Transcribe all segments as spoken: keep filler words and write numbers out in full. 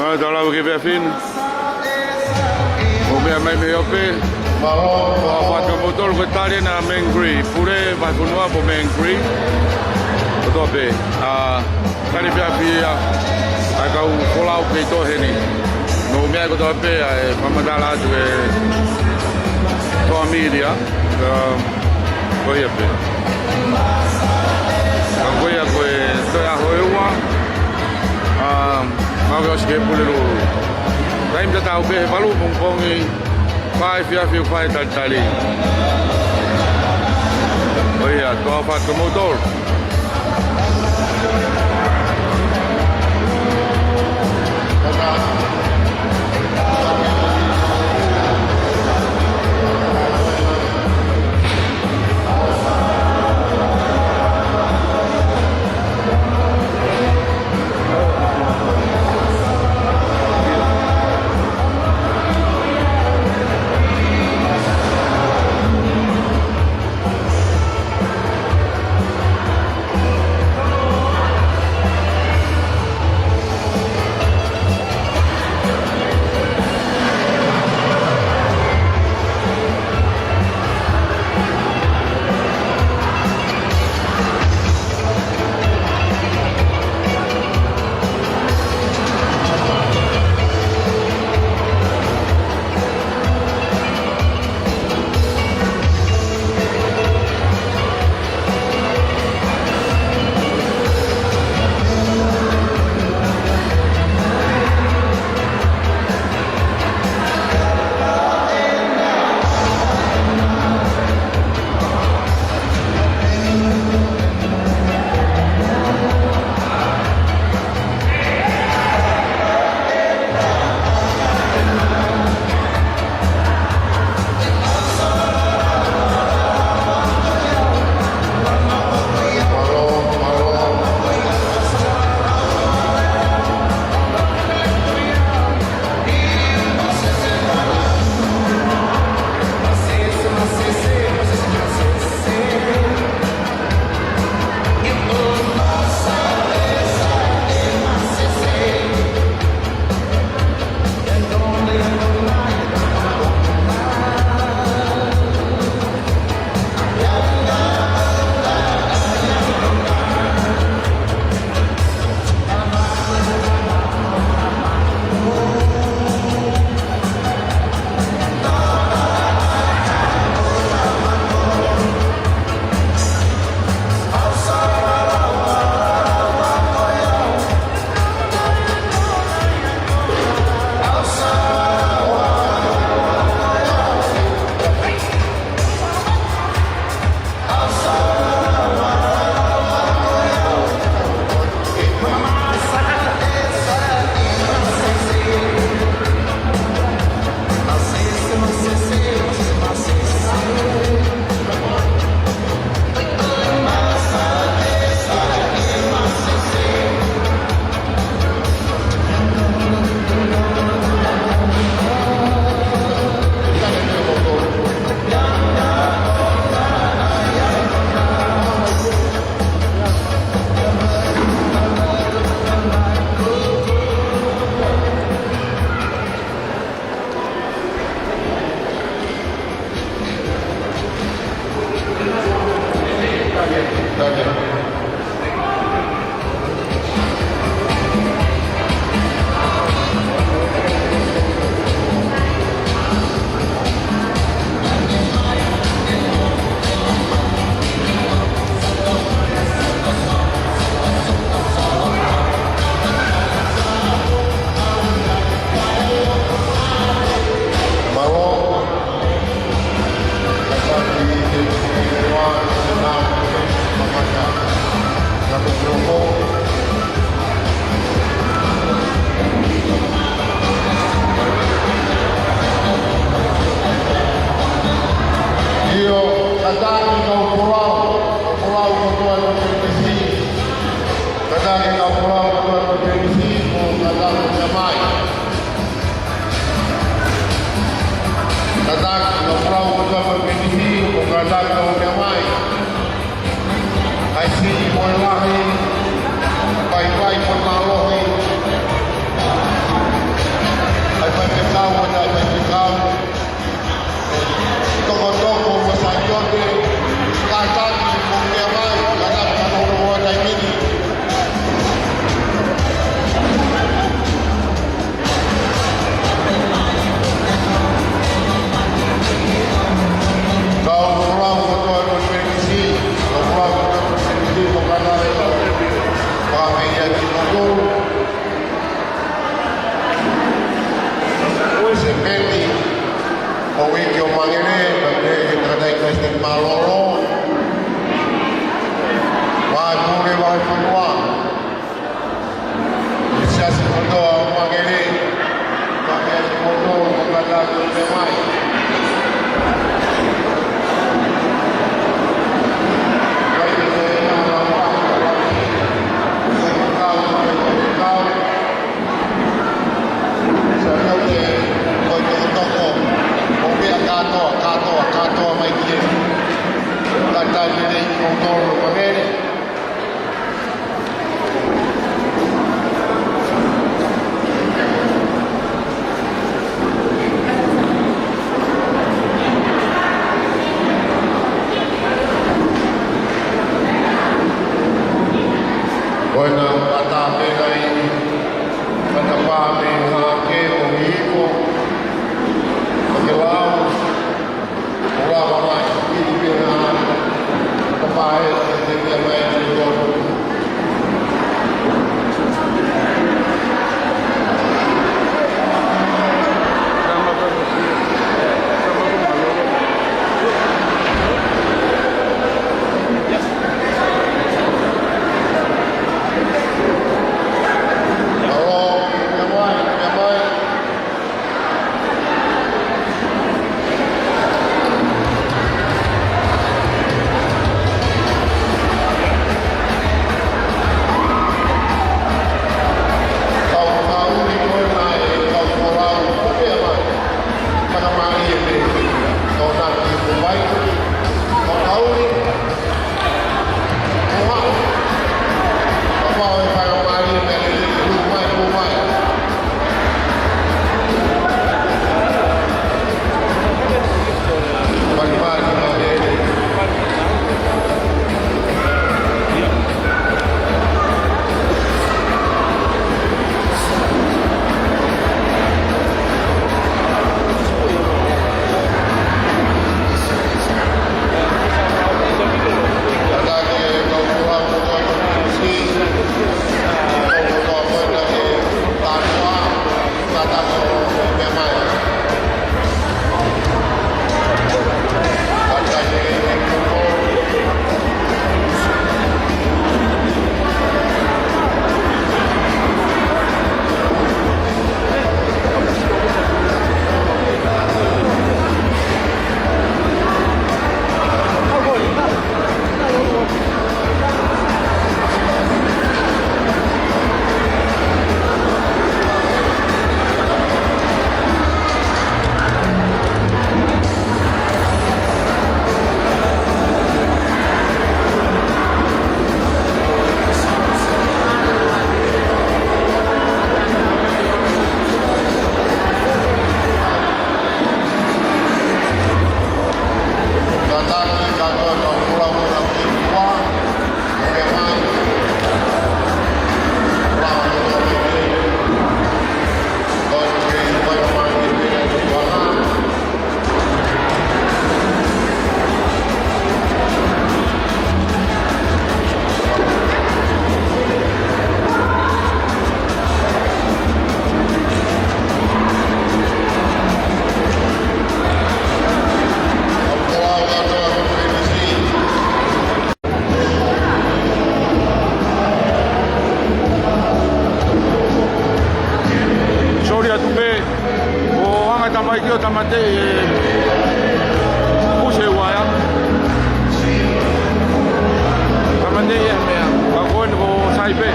ʻA, tau lau ki he efiafi ni. ʻOku meʻa mai mei ʻOpe. Ko e fatu mo tolu ko e tali ʻena Mangere. Pule, vahefonua mo Mangere. Kotoa pē. ʻA, tali pē ʻa e efiafi ia. ʻA e kau folau kei toʻo heni. Mou meʻa kotoa pē ʻa e fakamatala atu ʻe Toa Media. ʻA, ko ia pē. Ka ko ia ko e toe ʻaho ʻe ua. ʻA, mau ke ʻosi ki he Pulelulu. Taimi tatau pē he valu pongipongi, fai efiafi, fai talitali. Ko ia, tau fatu mo tolu. Sepeti, ʻo Uiki ʻo Mangele, pea pehē ki he tangataʻeiki palesiteni mālōlō, Vahe Pule, Vahe Fonua, Siasi kotoa ʻo Mangele, pea pehē ki he kau tangata ʻoku nau meʻa mai. Ko ena ʻa e tāpena ʻi Matapā mei Hake mo Hihifo, ʻo ke lau, ʻo lava mai, ʻi pena, Matapā ē, ʻe te pia mai, ʻe te lau. Soli atu pē, ʻo anga tamaiki ʻo tāmateʻi e pusi ʻa e uaea. Tāmateʻi e meʻa, ka ko eni ko sai pē.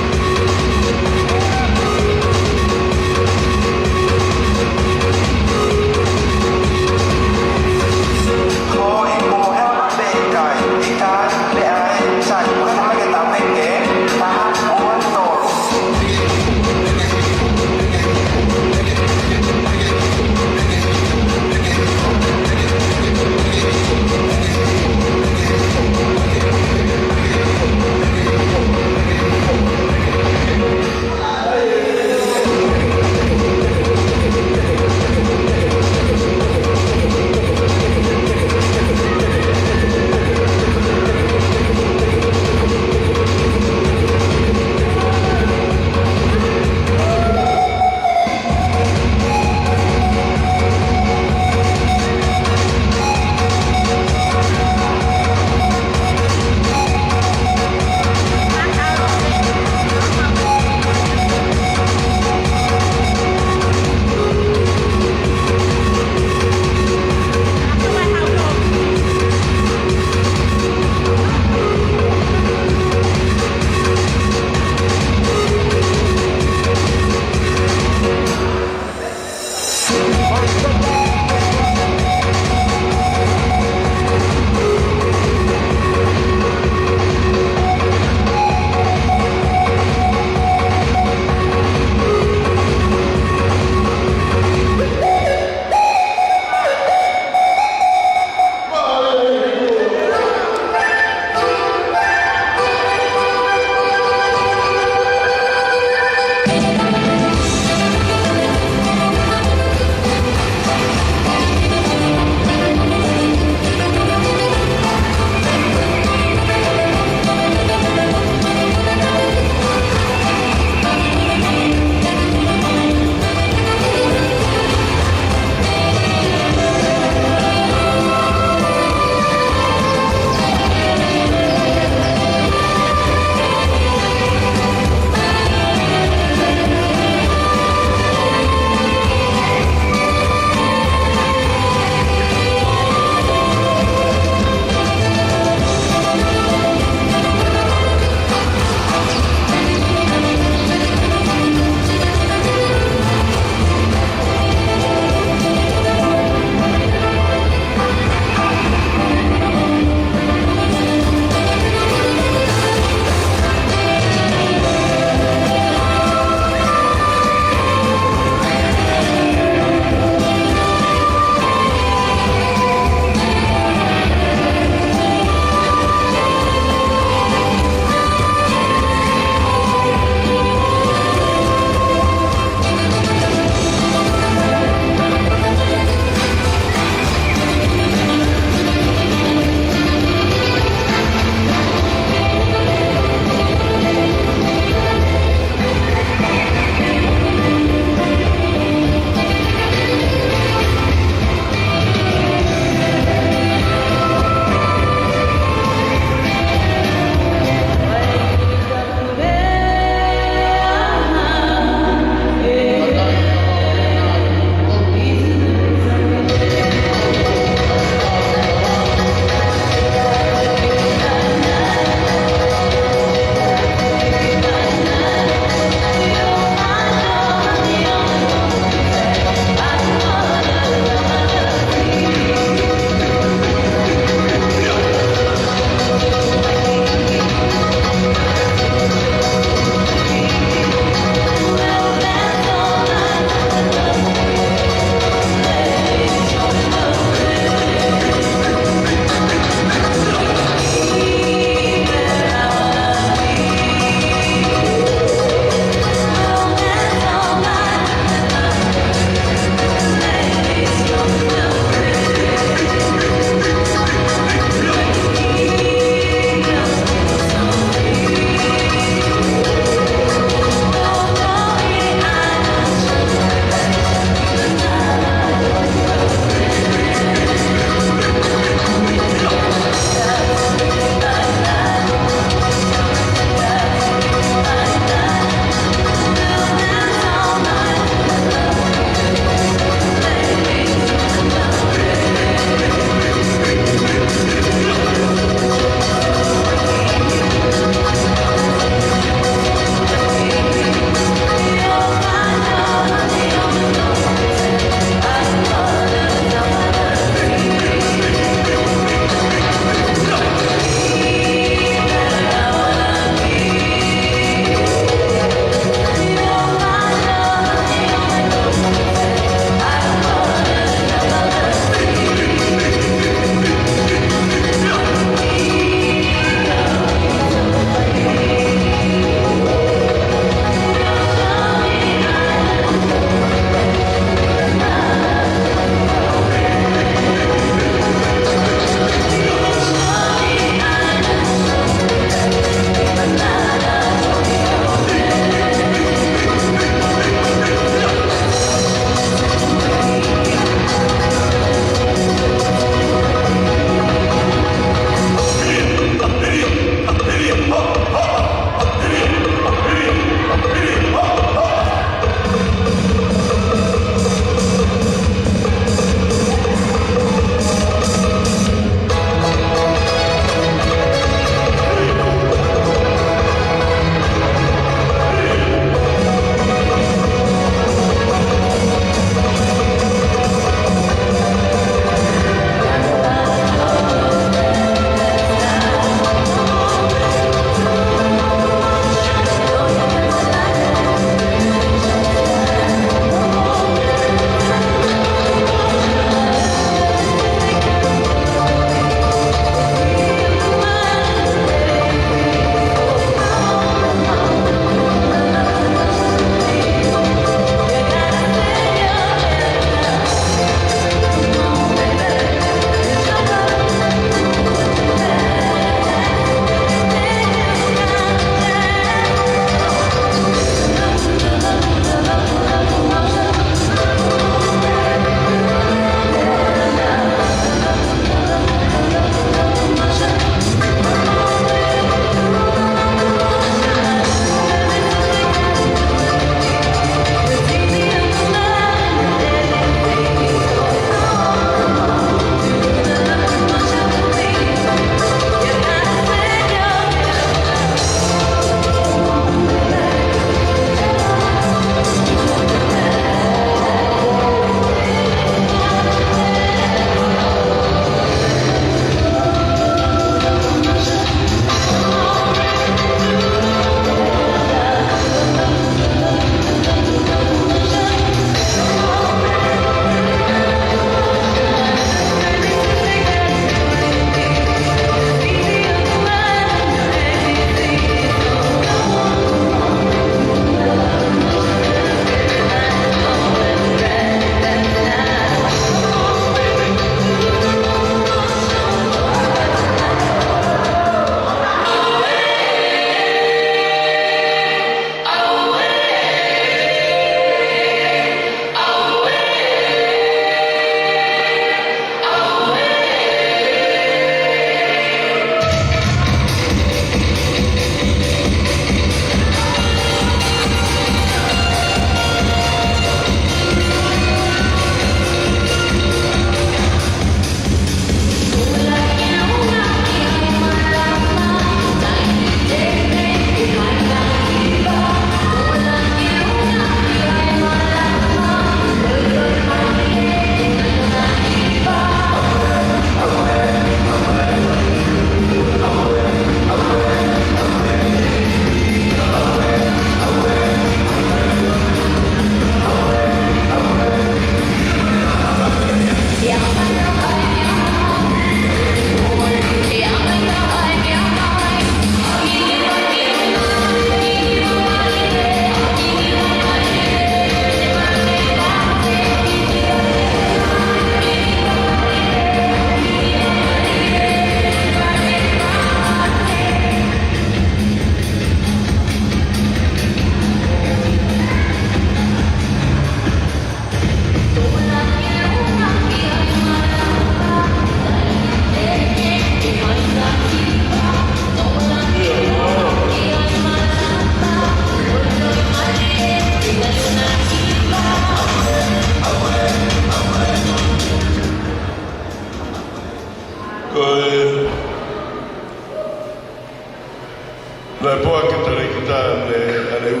Naʻe poaki e talēkita mei ʻAleu.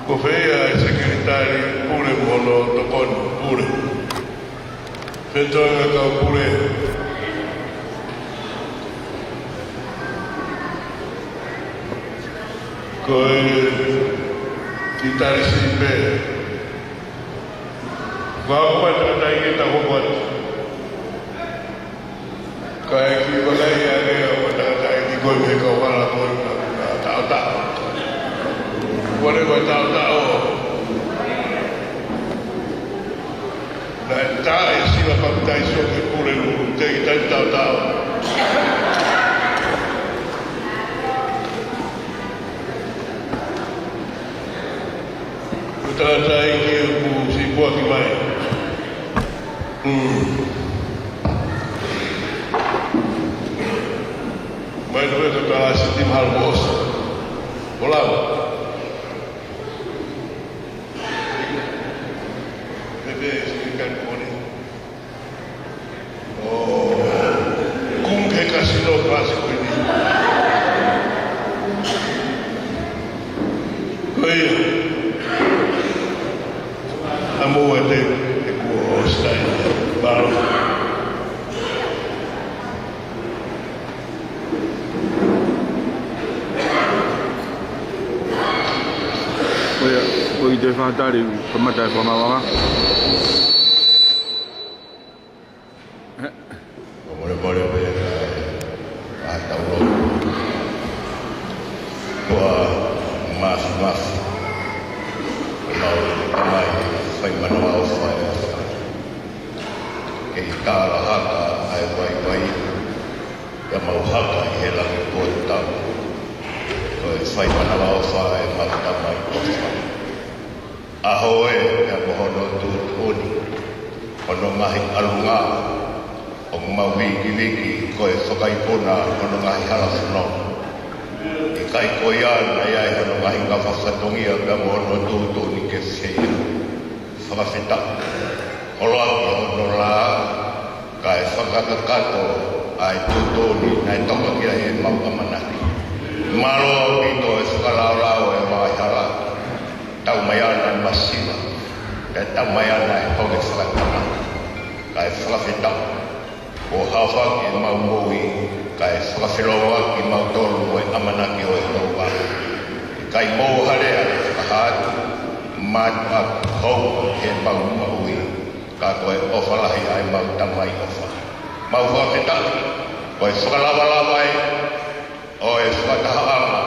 Ko fē ʻa e sekelitali pule mo hono tokoni pule? Fēfē e kau pule? Ko e kiʻi tali siʻi pē. Ko au pē tangataʻeiki ʻe taha hoko atu. Kae kiʻi vakai ange ʻa e tangataʻeiki ko ē mei he kau hala ko ē naʻa nau taʻotaʻo. Kuo leva taʻotaʻo. Naʻe taʻe siva papitaiso ke pule lu, te ki tai taʻotaʻo. Ko e tangataʻeiki ʻoku siʻi poaki mai. Mm. Mai no e kata si ti mahalo mo ʻosi. Hola. Pepe, si kan pone. ʻO, kumi he kasino pasi ko eni. Ko ia. ʻA mo e te, e kuo ʻosi tai. Mālō. Ko ia, ko e toe fakatali, kamata e fakamaauʻanga. Ko e molemole pē ʻa e, ʻa e tau lotu. Ko e mafimafi. Ko e mau tamai, fai manavaʻofa e ʻofa. Kei tālahaka ʻa e vaivai, pea mau haka ʻi he langi kuotau. Ko e fai manavaʻofa e mau tamai ʻofa. ʻAho ē, pea mo hono tuʻutuʻuni, hono ngaahi ʻalunga, ʻoku mau vikiviki, ko e fakaipuna hono ngaahi hala fononga. ʻIkai ko ia naʻe ʻi ai hono ngaahi ngafa fatongia pea mo hono tuʻutuʻuni ke feia. Fakafetaʻi. Holoaki hono lā, kae fakakakato ʻa e tuʻutuʻuni naʻe toka ki ai ʻemau ʻamanaki. Mālō ʻaupito e fakalaolao e ngaahi hala. Tau mai ʻa e masiva, pea tau mai ʻa e honge fakatama. Kae fakafetaʻi, kuo haofaki ʻemau moʻui, kae fakafeʻiloaki kimautolu mo e ʻamanaki ʻo e ʻOtua. ʻIkai mou hale ʻa e fakahā atu, mātuʻaki hou ʻemau moʻui, ka ko e ʻofa lahi ʻa ʻemau tamai ʻofa. Mau fakafetaʻi, ko e fakalavalava ē, ʻo e fakatahaʻanga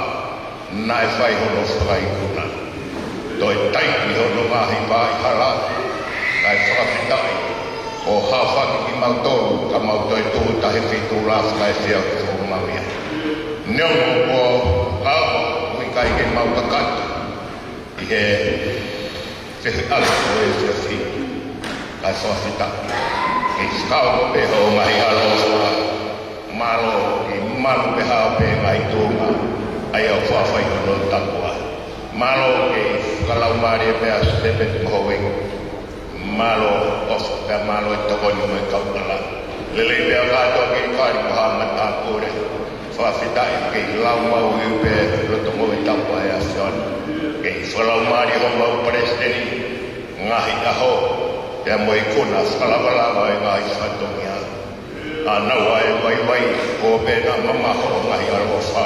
naʻe fai hono fakaikuna. Toe taipi hono ngaahi vaʻa hala, kae fakafetaʻi, kuo haofaki kimautolu, ka mau toe tuʻu tahi fitu lafi kae fia ko mau ia. Neongo kuo ʻalu, ʻoku ʻikai ke mau kakato ʻi he fehiʻa ko e efiafi, kae fakafetaʻi. Kei fakaaʻu pē hoʻo ngaahi ʻaloʻofa, mālō, kei malu pē hao pē ngaahi tuʻunga, ʻa ia ʻoku faʻa fai hono tapuʻa. Mālō, kei fakalaumālie pē ʻa Sitepeti mo Houʻeiki. Mālō, ʻofa pea mālō e tokoni mo e kau hala. Lelei pē ʻa kātoa kei kali mo ha matāpule. Fakafetaʻi kei lau mau i pē loto mo e tapuʻa ʻa e ʻAfiona. Kei fakalaumālie homau palesiteni, ngaahi ʻaho, pea mo e ikuna fakalavalava e ngaahi fatongia. ʻA naua e vaivai, ko pē naʻa mamaho ngaahi ʻaloʻofa.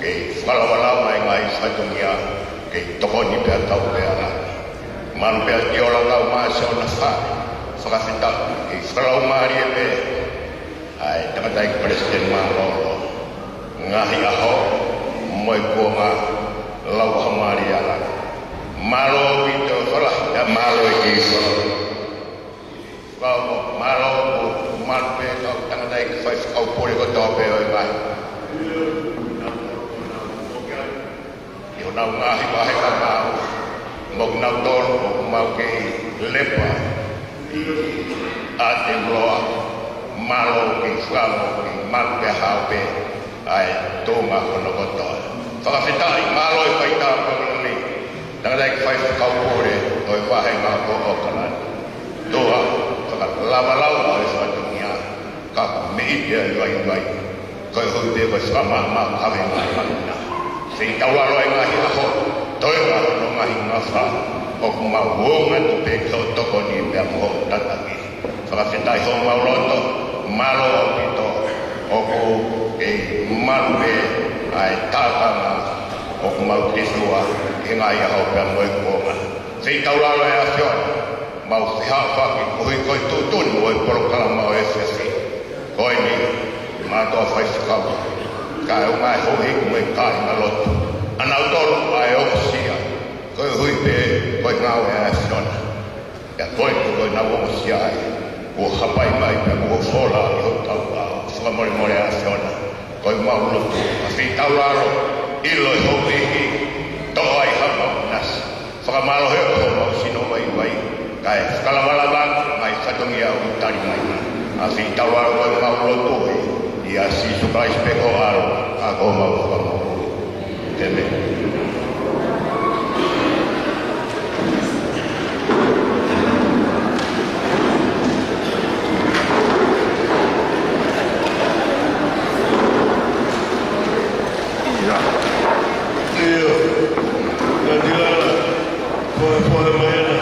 Kei fakalavalava e ngaahi fatongia, kei tokoni pea kau pea la. Malu pea tiola kau mā siona fale, fakafetaʻi, kei fakalaumālie pē. ʻA e tangataʻeiki palesiteni mālōlō. Ngaahi ʻaho, mo e kuonga, lau ʻaho mālie ʻa langi. Mālō ʻaupito e fala, pea mālō e kei fala. Kau mālō, mālō pē kau tangataʻeiki faifekau pule kotoa pē ʻo e ngaahi. ʻI honau ngaahi vahenga maau, mo kinautolu ʻoku mau kei lepa ʻi Aotearoa, mālō kei fakamoʻoni, mālō pē hao pē ʻa e tuʻunga hono kotoa. Fakafetaʻi, mālō e fai tāpuaki lelei, tangataʻeiki faifekau pule ʻo e vahenga ko ʻAokalani. Toa, fakalavalava ʻo e fatongia, ka ko e meʻa ia e vaivai. Koeʻuhi pē ko e fakamaʻamaʻa ʻo e ngaahi māhina. Feitaulalo e ngaahi ʻaho, toe ngaahi, ngaahi ngafa, ʻoku mau ongo atu pē ki hoʻo tokoni pea mo hoʻo tataki. Fakafetaʻi homau loto, mālō ʻaupito, ʻoku kei malu pē ʻa e tākanga ʻoku mau tefua he ngaahi ʻaho pea mo e kuonga. Feitaulalo ʻe ʻAfiona, mau fehāfaaki koeʻuhi ko e tuʻutuʻuni ʻo e polokalama ʻo e efiafi. Ko eni, mātuʻa faifekau, kae ʻumaʻā e houʻeiki mo e kāingalotu, ʻa nautolu ʻa e ongosia, koeʻuhi pē ko e ngāue ʻa e ʻAfiona. Pea ko e tuʻu ko ē naʻa ku ongosia ai, kuo hapai mai pea kuo fola ʻi hotau ʻao. Fakamolemole ʻAfiona, ko ʻemau lotu, ʻa feitaulalo, ʻilo e houʻeiki, toʻo ai haʻamau ʻinasi. Fakamālohi ʻo homau sino vaivai, kae fakalavalava ʻaki mai fatongia ʻoku tali mai. ʻA feitaulalo ko ʻemau lotu ē, ʻia Sīsū Kalaisi pē ko ho ʻAlo, ʻa ko homau Fakamoʻui. ʻĒmeni. ʻIo. Ka tilala. Fohe, fohe mai ena.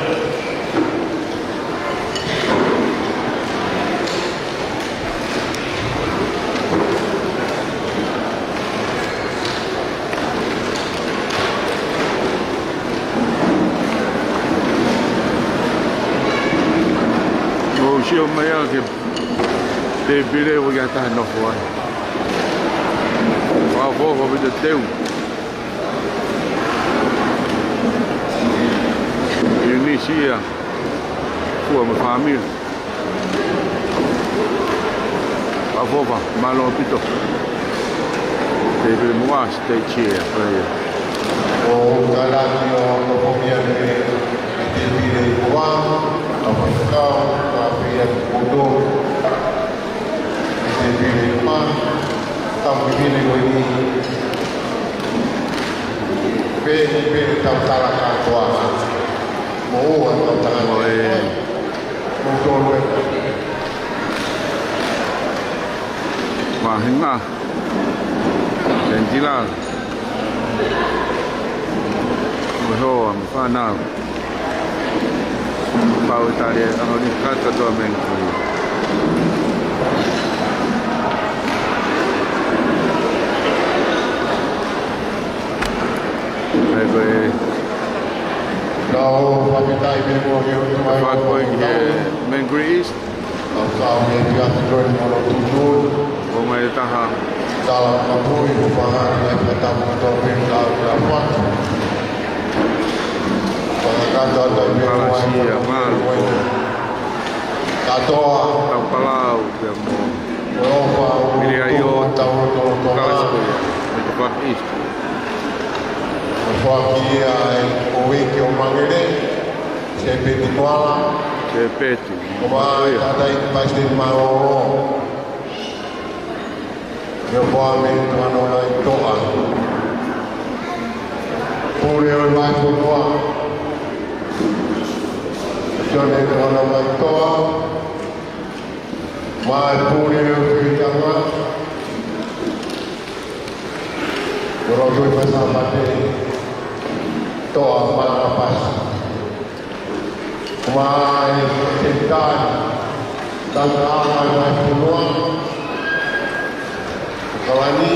ʻOku sio mai au ki he tēpile ʻoku ʻikai ha taha nofo ai. Fakaʻofoʻofa ʻaupito e teu. ʻIunisi ia, fua mo e fāmili. Fakaʻofoʻofa, mālō ʻaupito. Tēpile muʻa, stage here, ko ia. ʻOku ou kalaki ʻo nofo mai ʻi he tēpile ʻi muʻa, ʻa e faifekau, ʻa e fia ki poto. ʻI he tēpile ʻi muʻa, tau ki mine ko eni. Pē, pē tau tala kātoa. Mo ua tau tala mo e. Mo tolu e. Māhinga. Sentila. Mo e hoa, mo e fānau. Pau e tali e ʻaho ni kātoa mei heni. ʻAi ko e. Kau fakafetaʻi pē mo e ʻOtua. Fakafetaʻi ki he Mangere East. Kau kau mei Piakitori mo Lotutui. ʻO mai e taha. Tala kapui, ʻo fahani e fetamu kotoa pē kau kau fatu. Fakakata atu pē Kalasia, Malu. Katoa. Tau Palau, pea mo. Alofa, Mili ai o. Tau Loto, Loto, Kalasia, Loto. Mo te Baptist. Mo faki ia e ʻo wiki ʻo Mangere. Sepeti Tuala. Sepeti. Ko ma ia. Tata i Paisiteni Mālōlō. Ia ko ame tanganoa i toa. Pule ʻo e mai ko toa. Sione tanganoa i toa. Mai pule ʻo e fitanga. Ko rau tui fasa mate. Toa mana pasi. Mai te tai. Tangata mai mai punua. Kalani.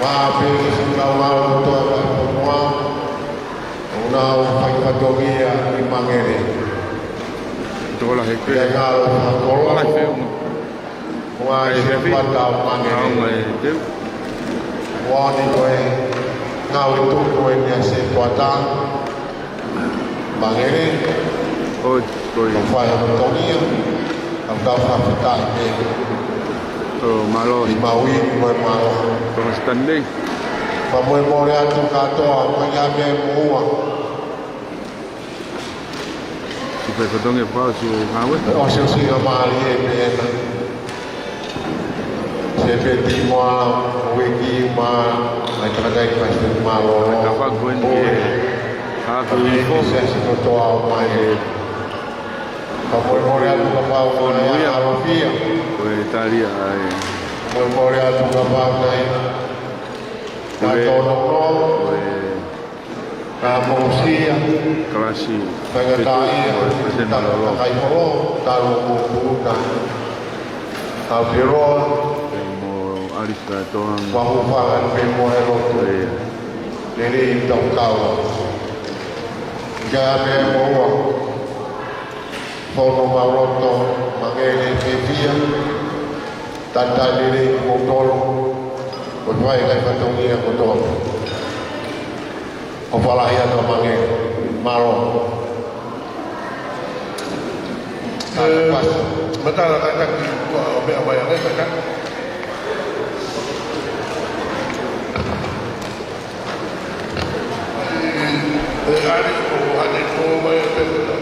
Mai pē singa mai toa mai punua. ʻO nau fai fatongia ʻi Mangere. Tola he kē. Ia ngalo fakakolo. Tola he kē. Ua e se pata ʻo Mangere. Ua ni ko e ngāue tuku eni ʻa se tuata Mangere. ʻOi, ʻoi. Ko fai ʻo tonia. Au tau fakafetaʻi pē. ʻO, mālō. ʻI maui, mo e mālō. Tōna Stanley. Fakamolemole atu kātoa, ko ia me mua. Siʻi fatongia fakaʻosi e ngāue. ʻOsi ʻosi ngā mālie pē ena. Sepeti mo e wiki ma, mai takatai Paisiteni Mālōlō. Ka fakaʻosi eni e. Ka fakaʻosi. Siasi kotoa ʻo mai e. Fakamolemole atu kapau ko e ʻalofia. Ko e tali ai. Mo e kole atu ka pātai. Ka tono no. Ka mosia. Kalasi. Faingataʻaʻia. Ka kai holo. Talo mo puta. Ka peroa. Mo alisa toa. Wa hufala pe mo he lotu. Lele i tau kau. Ka me mo wa. Fono mauloto, mangele fiefia, tata lele mo tolo, ko fai kai fatongia ko tolo. Ko falahi atu mangele, malo. Matala kakaki, kua o mea mai a kakaki. E ari ko hane ko mai a pepeta.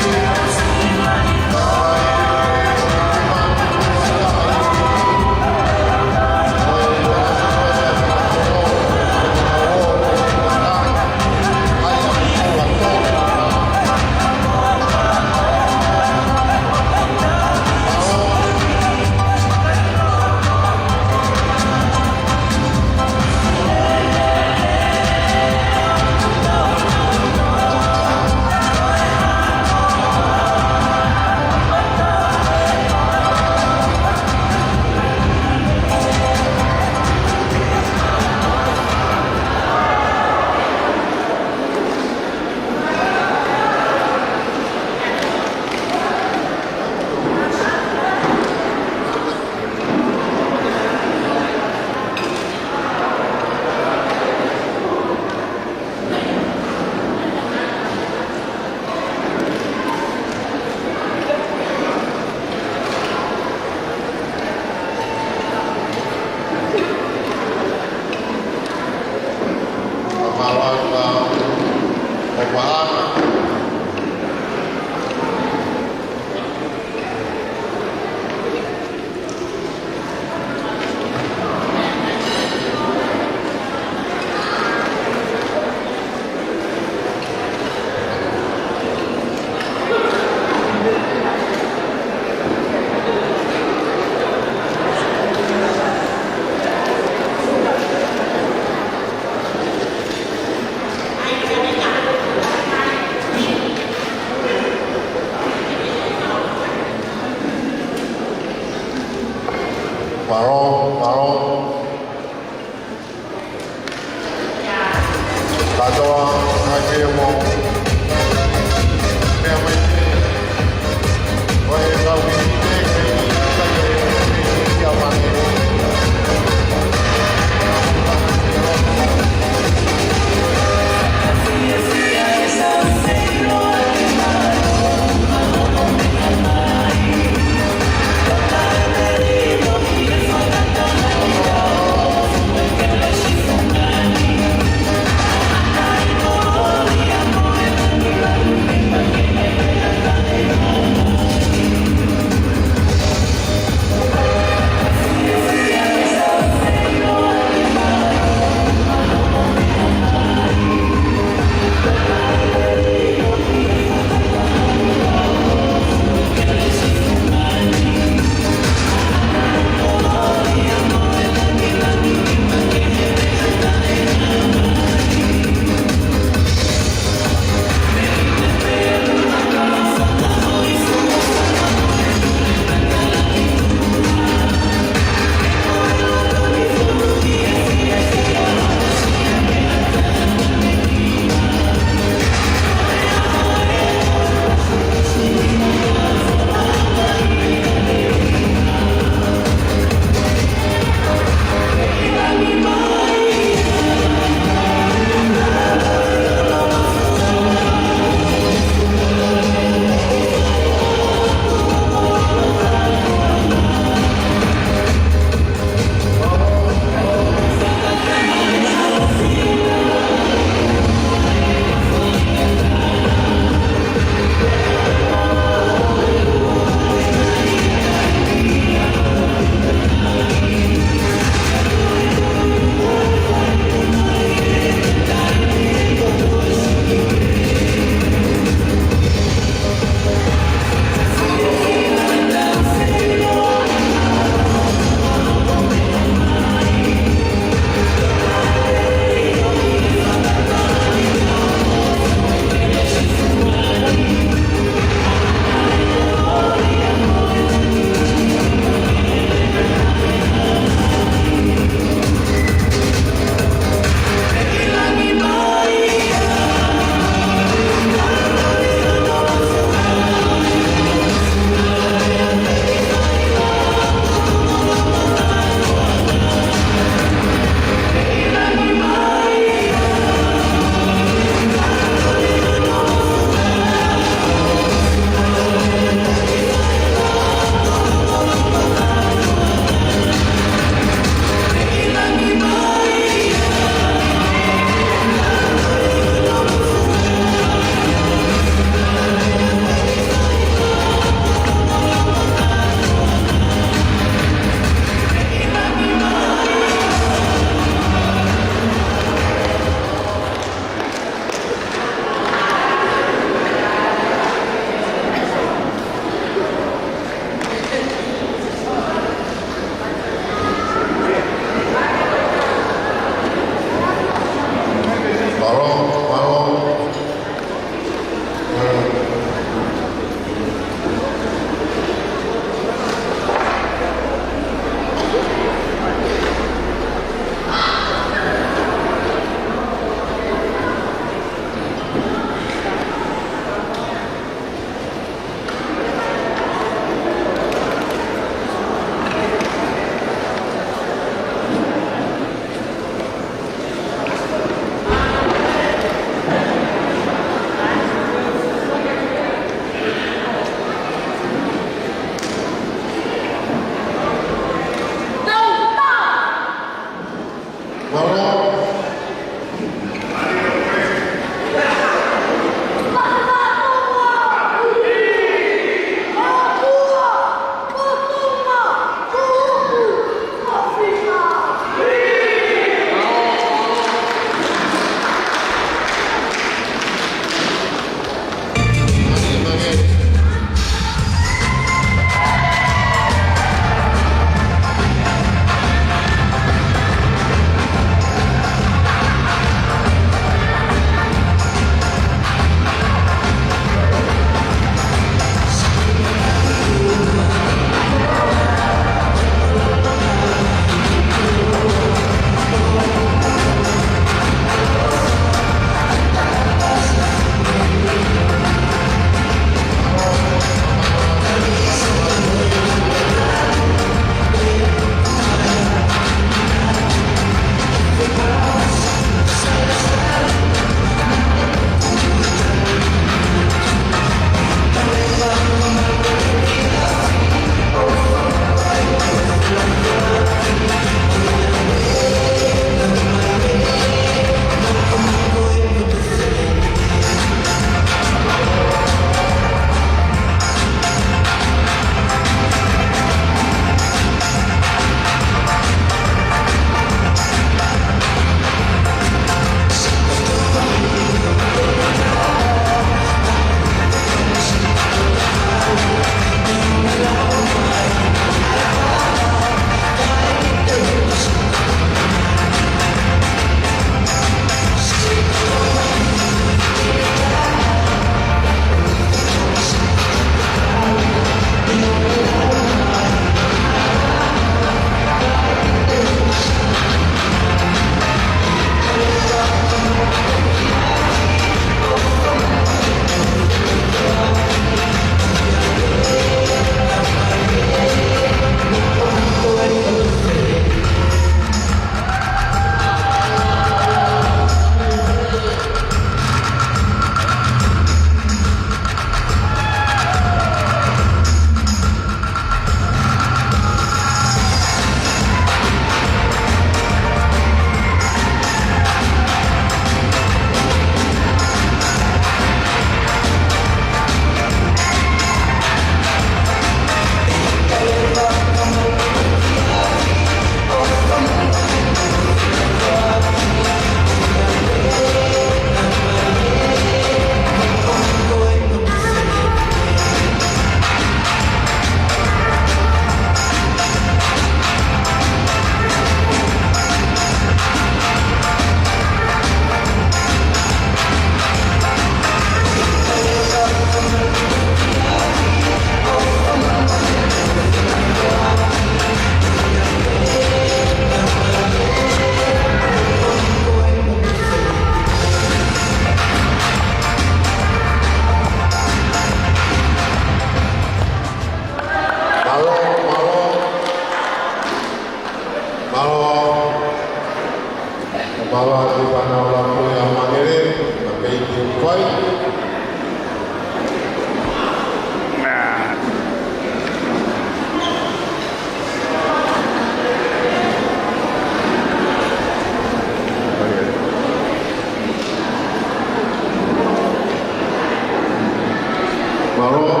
Mālō.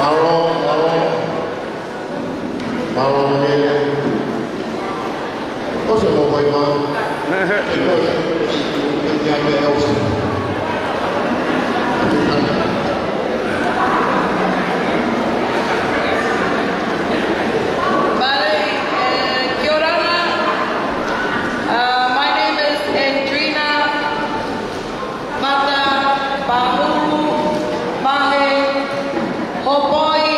Mālō, mālō. Mālō, mālō. ʻOsi e mōkai mā. Mālō, eh, kia ora. Uh, my name is Andrina Mata Pahulu Mahe Hopoi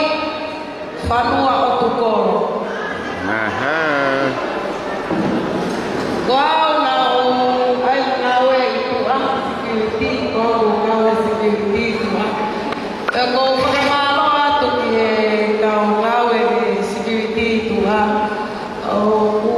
Fanua ʻo Tukolo. Aha. Ko au naʻá ku ʻi he ngāue ʻi tuʻa, security, ko au ko e ngāue security ʻi tuʻa. Pea ʻoku ou fakamālō atu ki he kau ngāue security ʻi tuʻa. ʻOku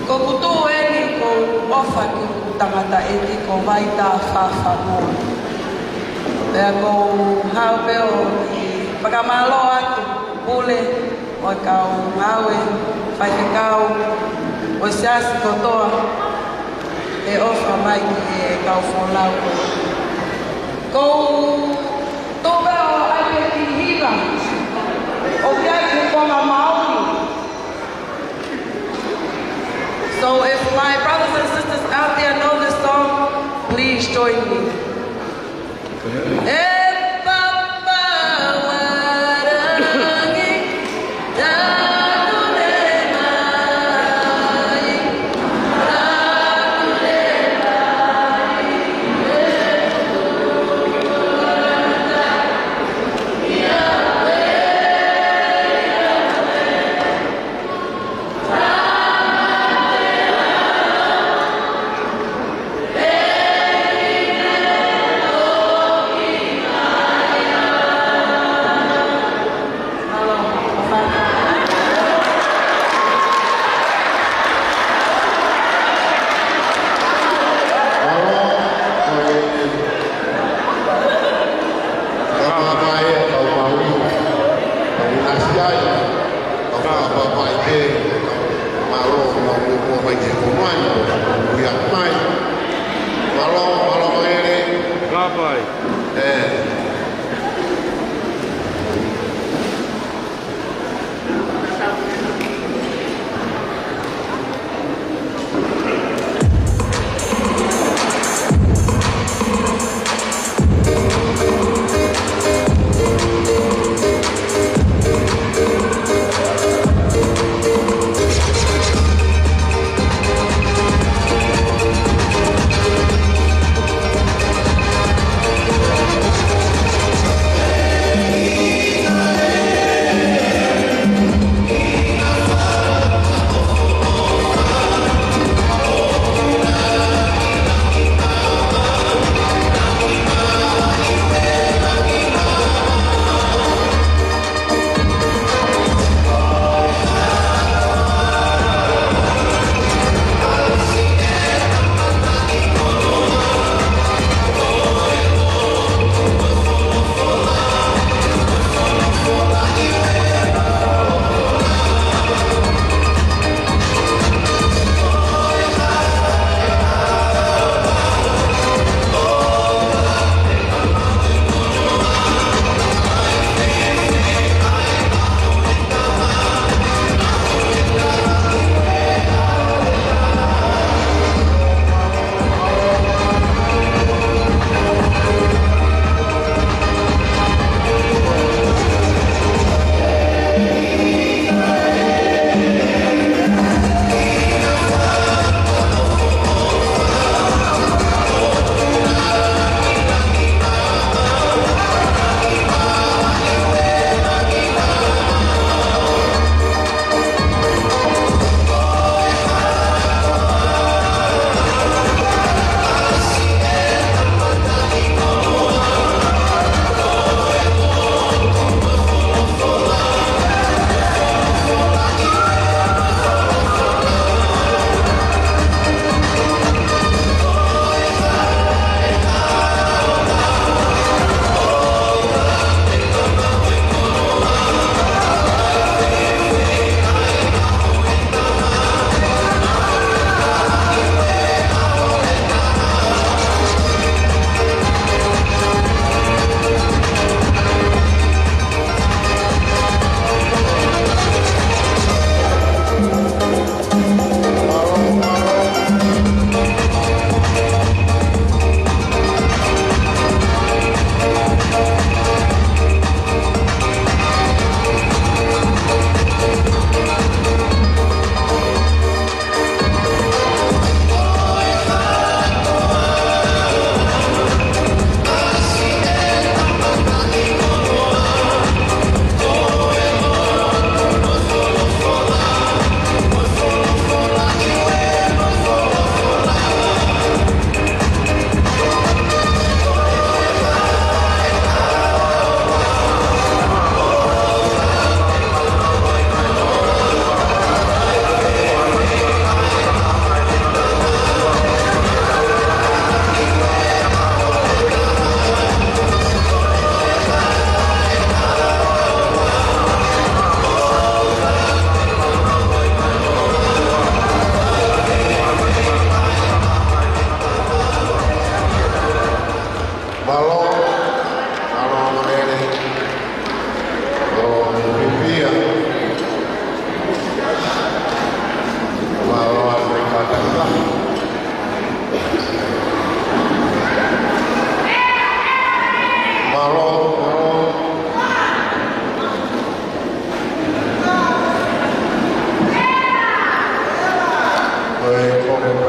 Ko ʻeku tuʻu eni ko e ʻofa ki he tangataʻeiki ko Vaitafafanua. Pea ʻoku ou haʻu pē ʻo fakamālō atu pule ʻo e kau ngāue faifekau ʻo e siasi kotoa he ʻofa mai ki he kau folau. Ko e tuʻu pē ʻo ʻai pē ki hila ʻo ki ai ki he konga Maori. So if my brothers and sisters out there know this song, please join me. E papa warangi, taku le mai, taku le mai, e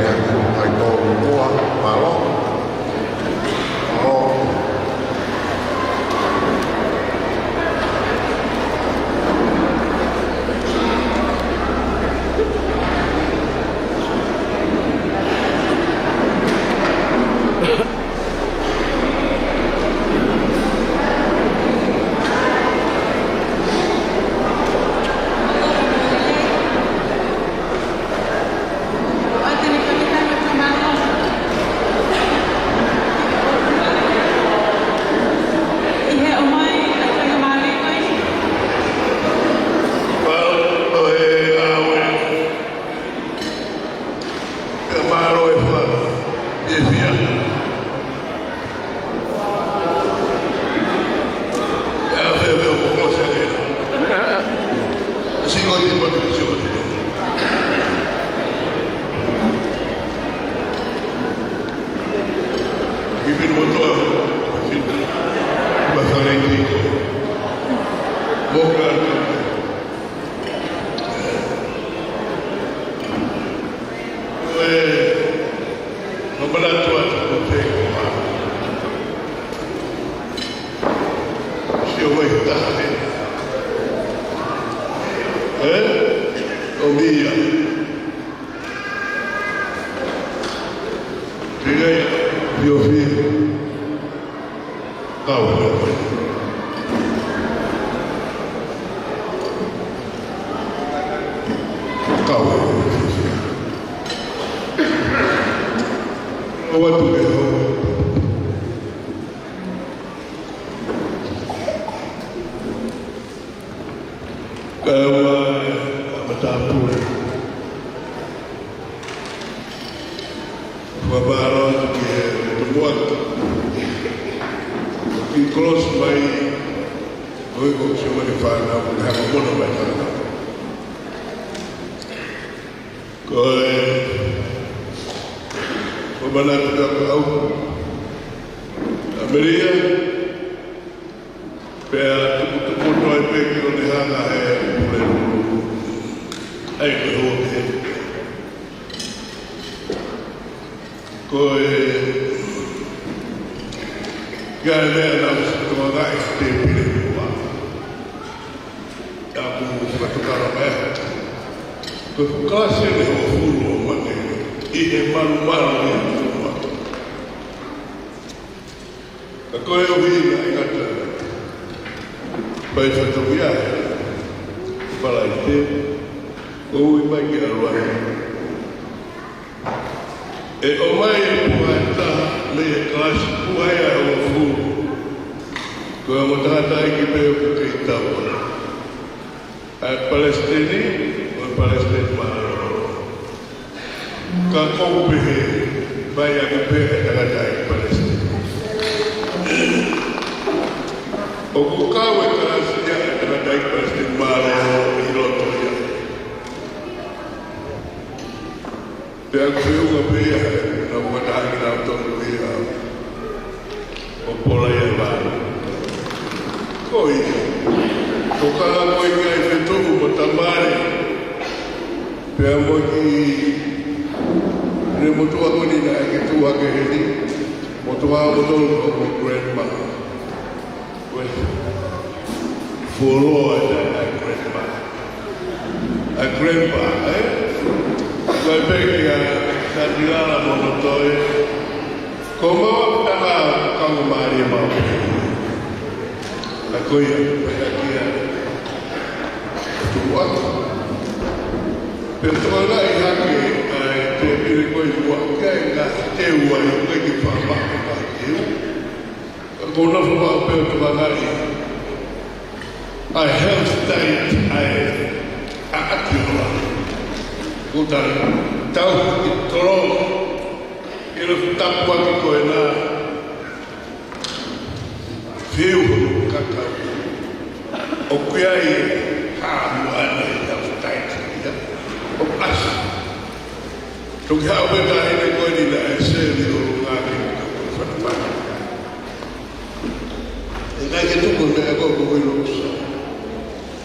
pē atu ai tō mua, mālō. Mālō. Sio mai he taha he. Ē? ʻO mia. Pea ia, fiofio. Kau. Kau. ʻOatu ke hau. Kae ʻoua ʻe matāpule. Fakamālō atu ki he tumuaki. Ki Kolosi mai, ʻo ʻikai ko Sione Fana, ko e hanga mono mai Fana. Ko e, ko manatu ka ko au. ʻAmelia, pea tukutuku toe pē ki ʻolunga he pule lulu. ʻAi ko e hoa pē. Ko e, ʻikai meʻa naʻa ku sio atu ai he pule lulu. ʻA ku fakatokanga mai. Ko e kalasi ʻe hongofulu ʻo mate, ʻi he malumalu ʻi he tumuaki. Ka ko e ʻuhinga ʻi ngata. Pai fatongia he. Palaite. Ko ui mai ki ʻalu ai. ʻE ʻomai e puha ʻe taha, mei he kalasi puha ia ʻe hongofulu. Ko e ongo tangataʻeiki pē ʻoku kei tau. ʻA e palesiteni, ko e palesiteni mālōlō. Ka ʻoku ou pehē, fai ʻaki pē ʻe he tangataʻeiki palesiteni. ʻOku kau e kalasi ia ʻa e tangataʻeiki palesiteni mālōlō ʻi loto ia. Pea ʻoku feʻunga pē ia, naʻa ku fakataha kinautolu ia ʻo Pola ia ʻa Vanu. Ko ia. Ko e kau ko ē ʻi Fetuʻu mo Tamale. Pea mo e kiʻi motuʻa ko eni naʻe ʻikai ke tuʻu hake heni. Motuʻa ʻo Tolu ko grandma. Ko e fuoloa ʻa e grandpa. ʻA e grandpa, ē? Ko e peki ʻa Satilala mo Notoe. Ko mau ʻa e tama kau mālie mau. ʻA ko ia, pea kia. Tuku atu. Pea tokangaʻi hake ʻa e tēpile ko ē ʻi muʻa, ʻikai ngata he ua ʻi ʻikai ke faʻa maʻu ʻa e teu. Ko e nofo maʻu pē ʻo tokangaʻi ʻa e health state ʻa e ʻaʻake ʻo e. Ko e tau ki tolo, ʻi he tapuaki ko ena, fiu kakau. ʻOku ʻi ai ʻa muʻa ʻene ʻi he taʻu taʻeʻaonga. ʻO ʻasi. Toki haʻu pē taʻahine ko eni naʻe seli ʻo ngāue ki he fana pāti. ʻIkai ke tuku meʻa ko ē ko ʻilo usa.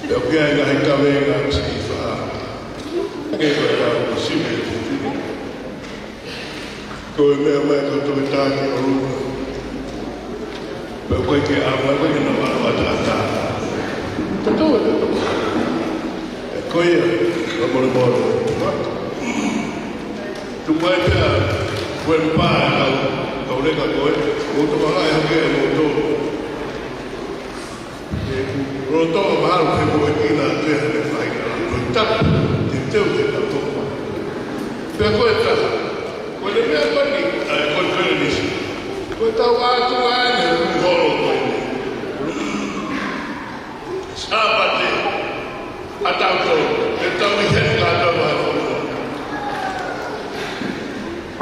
Pea ʻoku ʻi ai e ngaahi kavenga ʻoku siʻi faʻa. Ke ko e lau ko Sime. Ko e meʻa mai ko e toki taki ʻo luna. Pea ko e ke ʻalu mai ko e ke na ʻalu ʻo tātā. Tatau e tatau. ʻE ko ia, ka mole mole. Tuku ai pea, ko e pā e kau, kau leka ko ē, ʻo toka ai hake e moto. ʻE, ʻo toka mahalo ke ko e kina te he fai ka, ko e tapu, te teu te tapu. Pea ko e taha, ko e meʻa pani, ʻa e ko e pelenisi. Ko e tau atu ai ne holo ko ē. Sāpate, ʻa tautolu, ʻe tau ʻi he kātoa mai.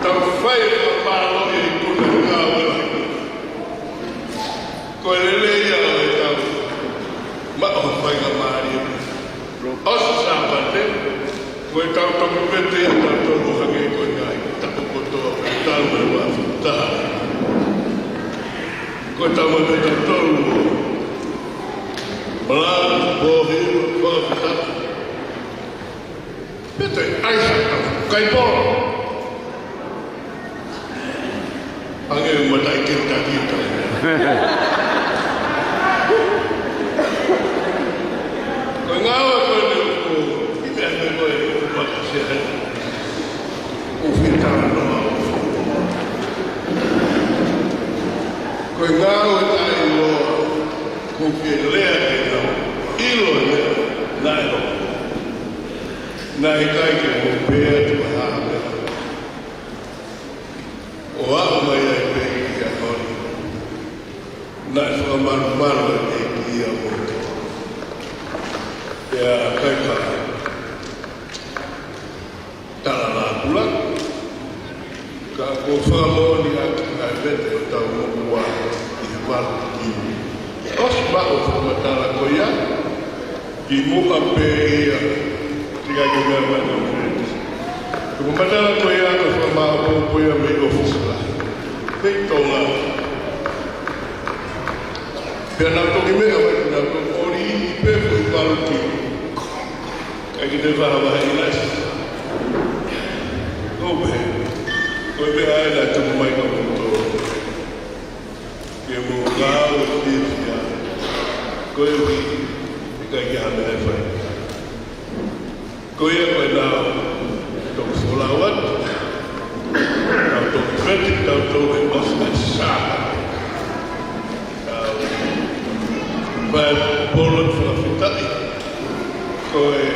Tau fai e mālō ʻi kuna ngāue. Ko e lelei ia ʻo e tau. Maʻu ha faingamālie. ʻOsi Sāpate, ko e tau toki vete ʻa tautolu hangē ko e ngaahi tapu kotoa, ko e tau e ua taha. Ko e tau mai pē tautolu. Malanga, pōhi, fakafetaʻi. Pea toe ʻai ha kau kai polo. Hangē ʻoku mataʻi ke taki tai. Ko e ngāue ko eni ʻoku ʻi meʻa me ko e ʻoku mataʻi ai. ʻOku fie talanoa. Ko e ngāue taʻeʻiloa. ʻOku fie lea ke nau ʻilo e meʻa naʻe hoko. Naʻe ʻikai ke mou pehē atu ha meʻa. ʻO aʻu mai ai pē ki he ʻaho ni. Naʻe fakamalumalu e ʻEiki ia moutolu. Pea ʻikai ke tala lāpula. Ka ko e fakamoʻoni ʻaki ʻa e vete ʻo tau moʻua ʻi he valu ki. ʻOsi maʻu e fakamatala ko ia, ki muʻa pē ia, ʻikai ke meʻa mai ko e. Ko e fakamatala ko ia, ko e fakamāʻopoʻopo ia mei he ʻōfisi lahi. Mei Tonga. Pea nau toki meʻa mai ki nau toki ʻoli pē ko e valu ki. ʻIkai ke te vahevahe ʻi lasi. Ko e pehē, ko e pehē ʻa e na tuku mai ka moutolu. Ke mou ngāue fiefia. Koeʻuhi, ʻikai ke ha meʻa ʻe fai. Ko ia ko e nau toki folau atu. Nau toki vete tautolu he ʻosi ʻa e Sā. Pea polo fakafetaʻi. Ko e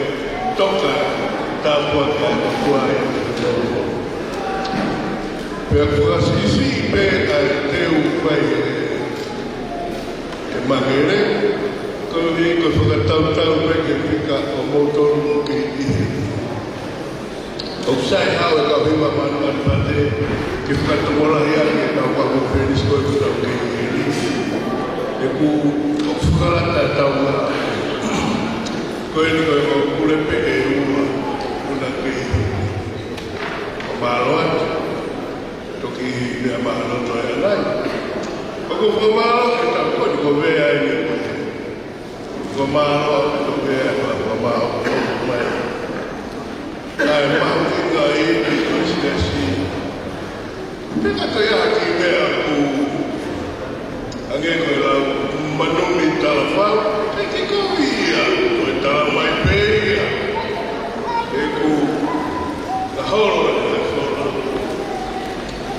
toka tāpuaki ʻa e ʻOtua ʻi he tolu. Pea fakasiʻisiʻi pē ʻa e teu fai ʻe, ʻe Mangele. Koeʻuhi ko e fakatautau pē ki he fika ʻo moutolu ʻoku kei ʻi heni. ʻOku sai haʻu e kau hiva manu ʻAlipate ke fakatokolahi ʻaki e kau kau penis ko e kutau kei ʻi heni. ʻOku, ʻoku fakalata e tau ngā. Ko eni ko e kau pule pē ʻe ua ʻoku na kei ʻi heni. ʻO mālō atu. Toki meʻa mahalo toe ʻanai. ʻOku fakamālō e tau ko eni ko e meʻa ʻi heni. Ko e mālō atu ko e meʻa ʻe fakamālō mai. ʻA e mahuʻinga ʻi he Kilisimasi. Pea ka toe ʻi ai ha kiʻi meʻa ʻoku hangē ko e lau manumi talafau, ʻikai ke kovi ia, ko e tala mai pē ia. ʻOku ka holo e holo.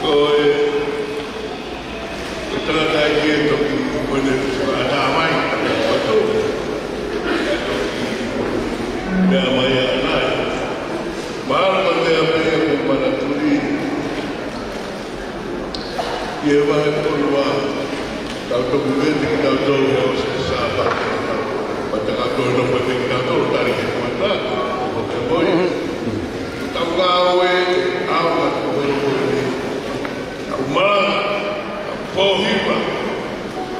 Ko e, ko e tangata ia ʻe toki, ko ʻene fakaʻatā mai, ko e tau. Meʻa mai ʻanai. Mahalo ko e meʻa pē ʻoku manatuʻi. ʻI he vahe ko eni ua, tau toki vete kitautolu he ʻosi Sāpate. Pea tau toki nofo kitautolu tali ke kuata, ʻo ke moi. Tau ngāue, ʻaonga ko e holo ko eni. Tau malanga, tau pōhiva.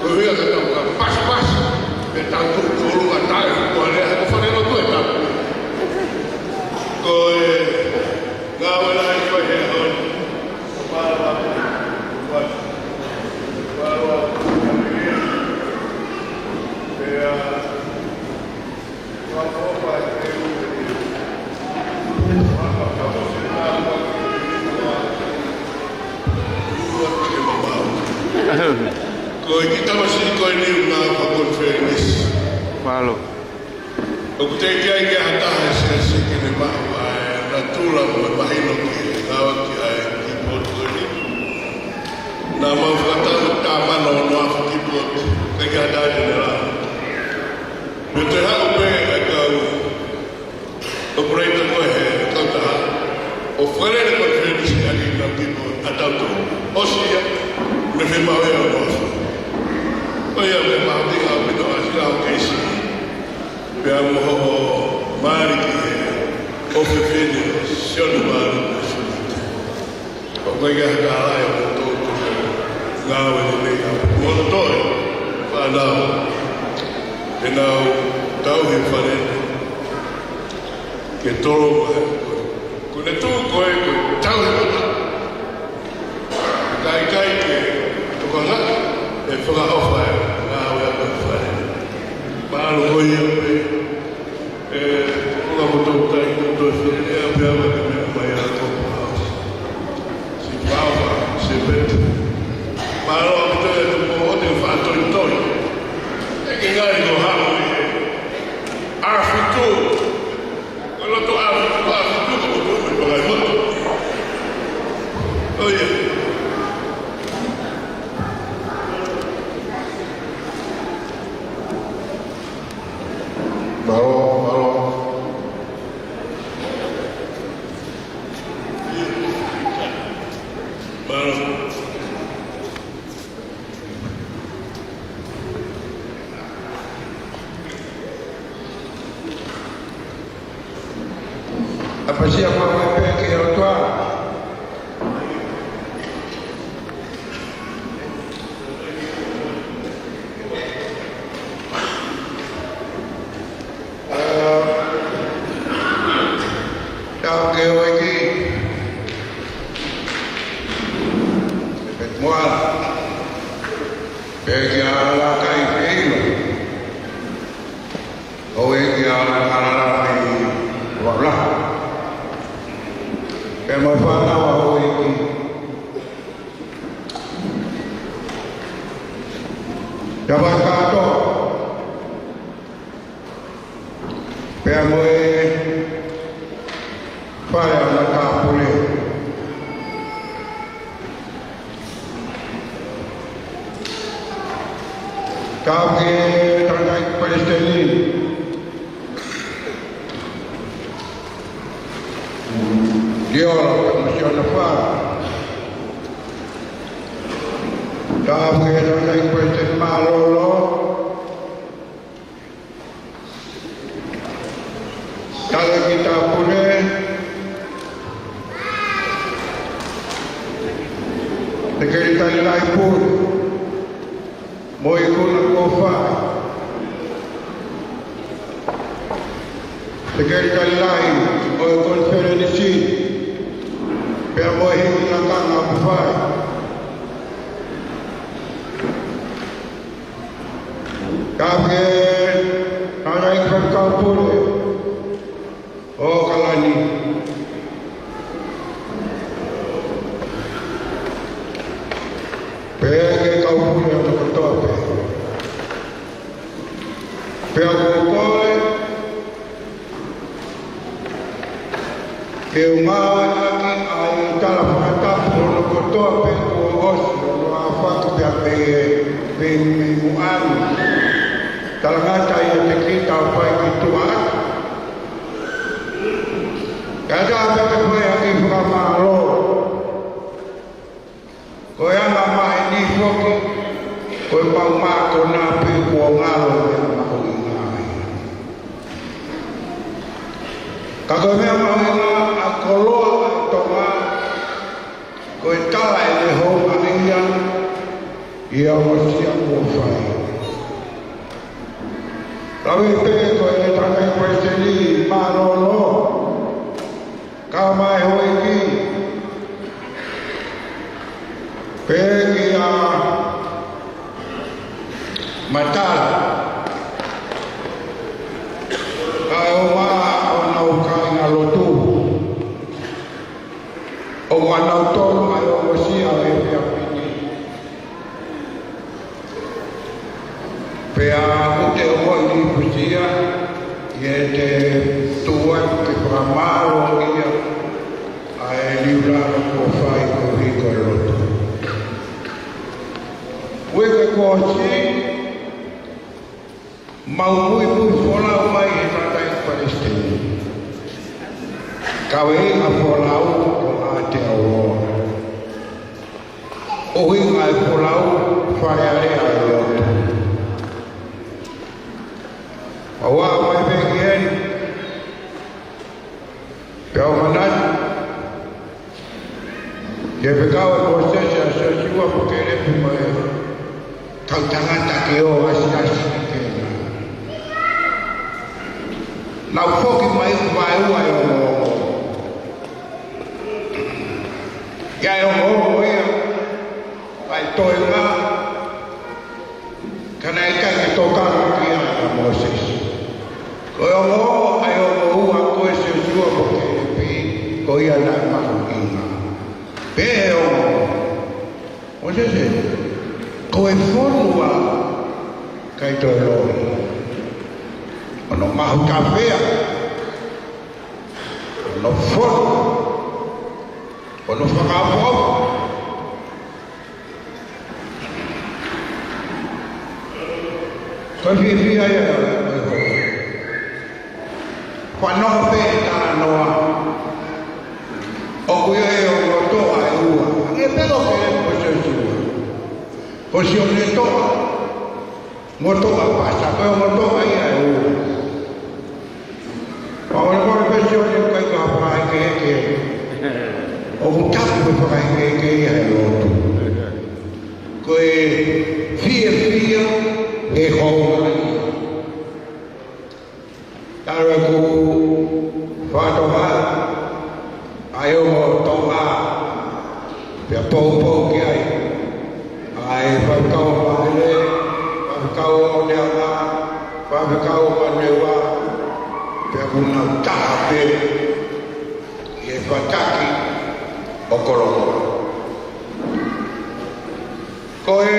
Ko e ʻuhinga ka tau ka pasipasi, pea tau toki tolu ka tae, ko e lea he ko fale Ko e ngāue lahi ko ē he ʻaho ni. Mālō ʻaupito. Mālō ʻaupito. Pea, ko e kiʻi tamasiʻi ko eni ʻoku nau fakakonifelenisī. Mālō. ʻOku teʻeki ai ke ʻi ai ha taha he siasi ke ne maʻu ʻa e natula mo e mahino ki he ngāue ki ai ki he potu ko eni. Naʻa mau fakatau ta mano ono afu ki he potu, ʻikai ke ʻi ai ha taha ke ne lau. Pea toe haʻu pē ʻa e kau ʻopereita ko ē he kautaha ʻo fakalele konifelenisi ʻaki ʻenau kiʻi potu ʻa tautolu. ʻOsi ia, ne fiemaʻu ia ʻo nofo. Ko ia me mahuʻinga ʻaupito ʻa e lau keisi. Pea mo hoʻo mali ki he ʻofefine ʻo Sione Malu mo Sulita. ʻOku ʻikai ke ʻi ai ha taha ʻi ai ʻo toutou ngāue lelei ʻaupito. Mo hono toe fānau. Te nau tauhi e fale ni ke tolonga. Ko ʻene tuʻu ko ē ko e tauhi mata. Ka ʻikai ke tokangaʻi e fakaʻofa e ngāue ʻa e fale. Mālō ko ia pē. ʻE, ko ka motou tai, motou fie, ʻe, pea ma ke mea mai a ko pa. Si papa, si pet. Mālō ʻaupito e tupu o te fakatoitoi. ʻE ke ngali ko haʻu ē. ʻAfitu. Ko loto ʻafitu, ʻafitu, ko motou me pakai moto. ʻO ia. Mālō, mālō. Mālō. ʻApasia maʻu pē ki he ʻOtua. Tau ke ʻoiki. Pet Moala. Pea kia Lakai Feilo. ʻOiki kia Lakai Feilo. Pea mo e fānau ʻa ʻoiki. Kia Vaikato. Pea mo e fale ʻa Matāpule. Tau ke tangai palesiteni. Liola, mo Siona Fā. Tau ke tangai palesiteni mālōlō. Talēkita Pule, Sekelitali Lahi Pule, mo e ikuna kuo fai. Sekelitali Lahi ʻo e konifelenisi, pea mo e hiki lakanga kuo fai. Tau ke tangai faifekau pule ʻo ʻAokalani. Pea ke kau pule ʻo kotoa pē. Pea ko koe, ke u ngāueʻaki ʻa e tala fakatapu hono kotoa pē kuo ʻosi hono ʻafaki pea pē, pē mei muʻa ni. Talangata ia te kita ʻo fai ki tuʻa. Ka ta pē ke fai ʻaki fakamālō. Ko e anga mai ni foki, ko e mau mākona pē kuo ngalo e meʻa mahuʻinga ai. Ka ko e meʻa mahuʻinga ʻa e koloa ʻa Tonga, ko e tala ʻene houngaʻia ʻi he ongosia kuo fai. Lave pē ko e tangai palesiteni mālōlō. Mai houʻeiki, pea kia Matala, kae ʻumaʻā ʻenau kāingalotu, ʻo kinautolu ʻa e ongosia ʻo e efiafi ni. Pea ʻoku te ongoʻi fusia, ʻi heʻete tuʻu atu ke fakamālōʻia ʻa e liulalo kuo fai koeʻuhi ko e lotu. Uike kuo ʻosi, mau muimui folau mai he tangataʻeiki palesiteni. Kaveinga folau ko ʻAtea Oloa. ʻUhinga e folau, Fale Alea ʻo e lotu. Mau aʻu mai pē ki heni, pea u manatu ki he fekau ʻe Mōsese ʻa Siosiua mo Kēlepi mo e kau tangata ke ō ʻo asiasi ki Kēnani. Nau foki mai ʻo vaeua e ongoongo. ʻI ai e ongoongo ia, ʻa e toenga, ka naʻe ʻikai ke tokanga ki ai ʻa Mōsese. Ko e ongoongo ʻa e ongo ua ko ē, Siosiua mo Kēlepi, ko ia naʻe mahuʻinga. Pehē ʻe he ongo, Mōsese, ko e fonu ā, ʻikai toe loi. Hono mahutafea, hono fonu, hono fakaʻofoʻofa. Ko e fiefia ia, fanongo pē he talanoa. ʻOku ʻi ai e ongo toʻa ʻe ua. Hangē pē ko Kēlepi mo Siosiua. Ko Sione toʻa, ongo toʻa pasa, ko e ongo toʻa ia ʻe ua. Pea ʻoku ne kole pē Sione ʻoku ʻikai ke fakahekehekeʻi. ʻOku tapu ke fakahekehekeʻi ia he lotu. Ko e fiefia he hounga ia. Talu ʻeku fakatokangaʻi ʻa e ongo toʻa, pea poupou ki ai ʻa e faifekau ʻo Māhele, faifekau ʻo Oneanga, faifekau ʻo Manurewa, pea kuo nau taha pē ʻi he fataki ʻo Kolomola. Ko e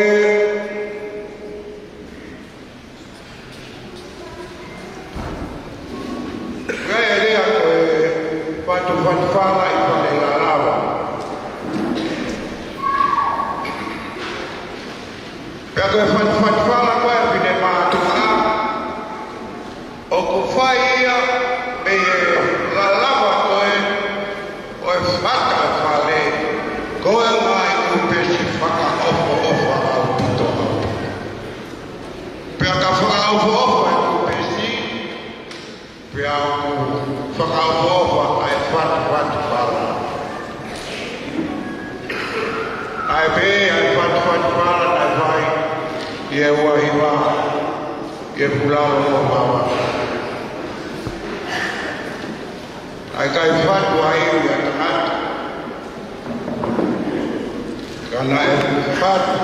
Ko e lea ko e fatufatifala ʻi Fale Lalava. Pea ko e fatufatifala ko ē ʻa Finemātuʻa, ʻoku fai ia mei he lalava ko ē ʻo e fata fale, ko e ngaahi ʻūpesi fakaʻofoʻofa ʻaupito. Pea ka fakaʻofoʻofa e ʻūpesi, pea ʻoku fakaʻofoʻofa ʻa e fatufatifala. ʻA e pē ʻa e fatufatifala naʻe fai ʻi he uahiva ʻi he pulalo ʻo Mavaka. ʻA e kai fatu ai ia tangata. Ka naʻe fatu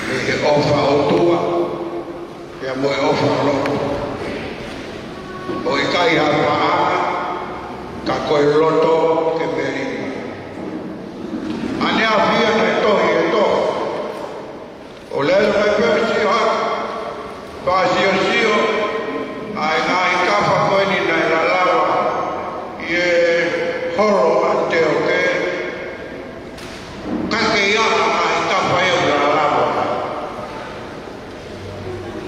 ʻi he ʻofa ʻOtua, pea mo e ʻofa loto. ʻO ʻikai ha paʻanga, ka ko e loto ke melino. ʻAneafi ia naʻe tohi ʻe he tohi. ʻO lele mai pē ʻo sio hake, fakasiosio ʻa e ngaahi kafa ko eni naʻe lalava ʻi he holo ʻa Teoke, ka ʻikai ke ʻi ai ha ngaahi kafa ia ʻoku lalava.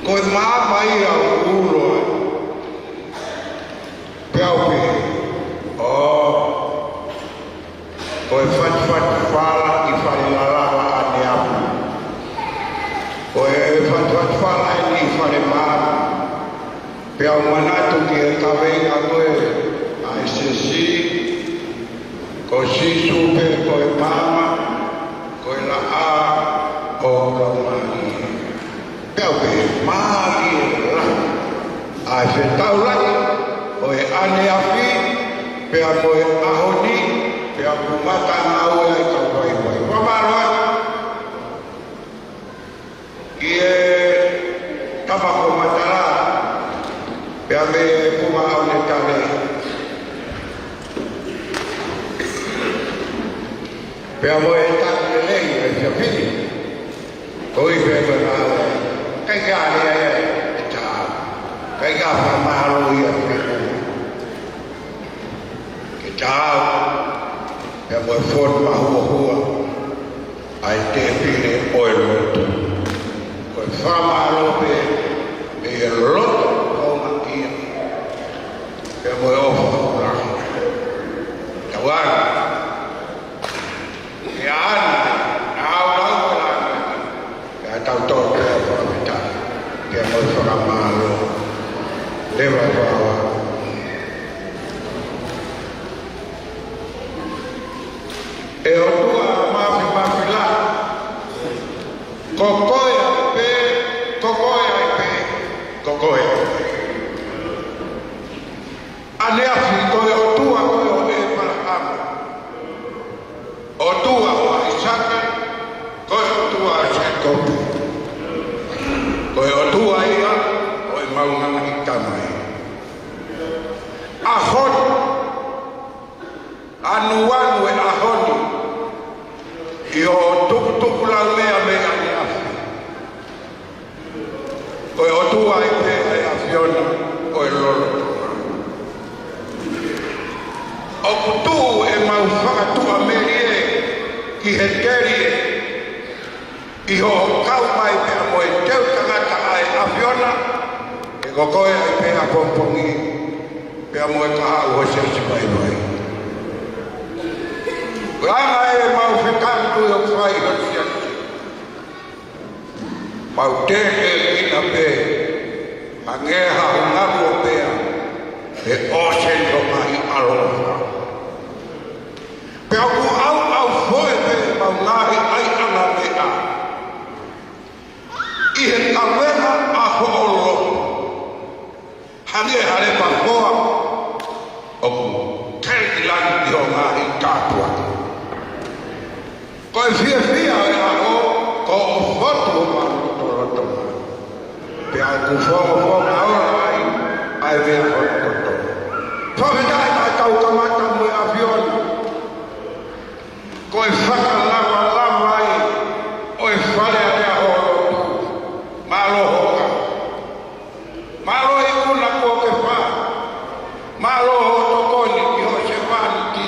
Ko e maama ia ʻoku ulo ai. Pea u pehē, ʻō, ko e fatufatifala ʻi Fale Lalava ʻaneafi. Ko e fatufatifala eni ʻi Falemaʻa. Pea u manatu ki he kaveinga ko ē ʻa e siasi, ko Sīsū pē ko e maama, ko e laʻā ʻo e laumālie. Pea u pehē, mālie lahi ʻa e fetaulaki ʻo e ʻaneafi Pea mo e ʻaho ni, pea ʻoku mātā ngāue ai kau vaivai. Fakamālō atu ki he tama ko Matala, pea mo e Funga ʻAonetale, pea mo e taki lelei ʻa e fiefia. Ko e pē ko e ngāue. ʻIkai ke ʻi ai e tā. ʻIkai ke fakamālō ia pē. Ke tā. Pea mo e fonu mahuohua ʻa e tēpile ʻo e lotu. Ko e fakamālō pē mei he loto ʻo Makia. Pea mo e ʻofa ʻoku lahi. Tauana. ʻE ana, naʻa au lau ko lana. Pea tau tō pea fakafetaʻi, pea mo e fakamālō. Leva e fakamālō. ʻE ʻOtua mafimafi lahi. Ko koe ai pē, ko koe ai pē, ko koe ai pē. ʻAneafi ko e ʻOtua ko ē ʻo ʻĒpalahame, ʻOtua ʻo ʻAisake, ko e ʻOtua ʻo Sēkope, ko e ʻOtua ia ʻo ʻemau ngaahi tamai. ʻAho ni, anuanu e ʻaho ni ʻi hoʻo tukutukulaumea mei ʻaneafi. Ko e ʻOtua ai pē ʻa e ʻAfiona ʻo e lolotonga. ʻOku tuʻu ʻemau fakatuʻamelie ki he telie ʻi hoʻo kau mai pea mo e teu tangata ʻa e ʻAfiona, he ko koe ai pē ʻapongipongi, pea mo e kahaʻu ʻo e siasi vaivai. Ko e anga ʻemau fekau ʻoku fai ho siasi. Mau tekeʻina pē, hangē ha hunga kuo pea, he ʻosi ʻo mai alofa. Pea ʻoku ʻauʻaufoʻi pē ʻemau ngaahi ʻaiʻanga meʻa ʻi he kavenga ʻa hoʻo lotu. Hangē ha lepa hoa ʻoku kei langi ʻi hoʻo ngaahi tāpuaki. Ko e fiefia ʻo e ʻaho, ko hoʻo fotu ʻo mau lotolotonga. Pea ʻoku fofonga ola ai ʻa e meʻa kotoa. Fakafetaʻi ka tau kamata mo e ʻAfiona. Ko e fakalavalava ia ʻo e Fale Alea hoʻo lotu. Mālō hoʻo kau. Mālō e ikuna kuo ke fai. Mālō hoʻo tokoni ki hoʻo sevāniti.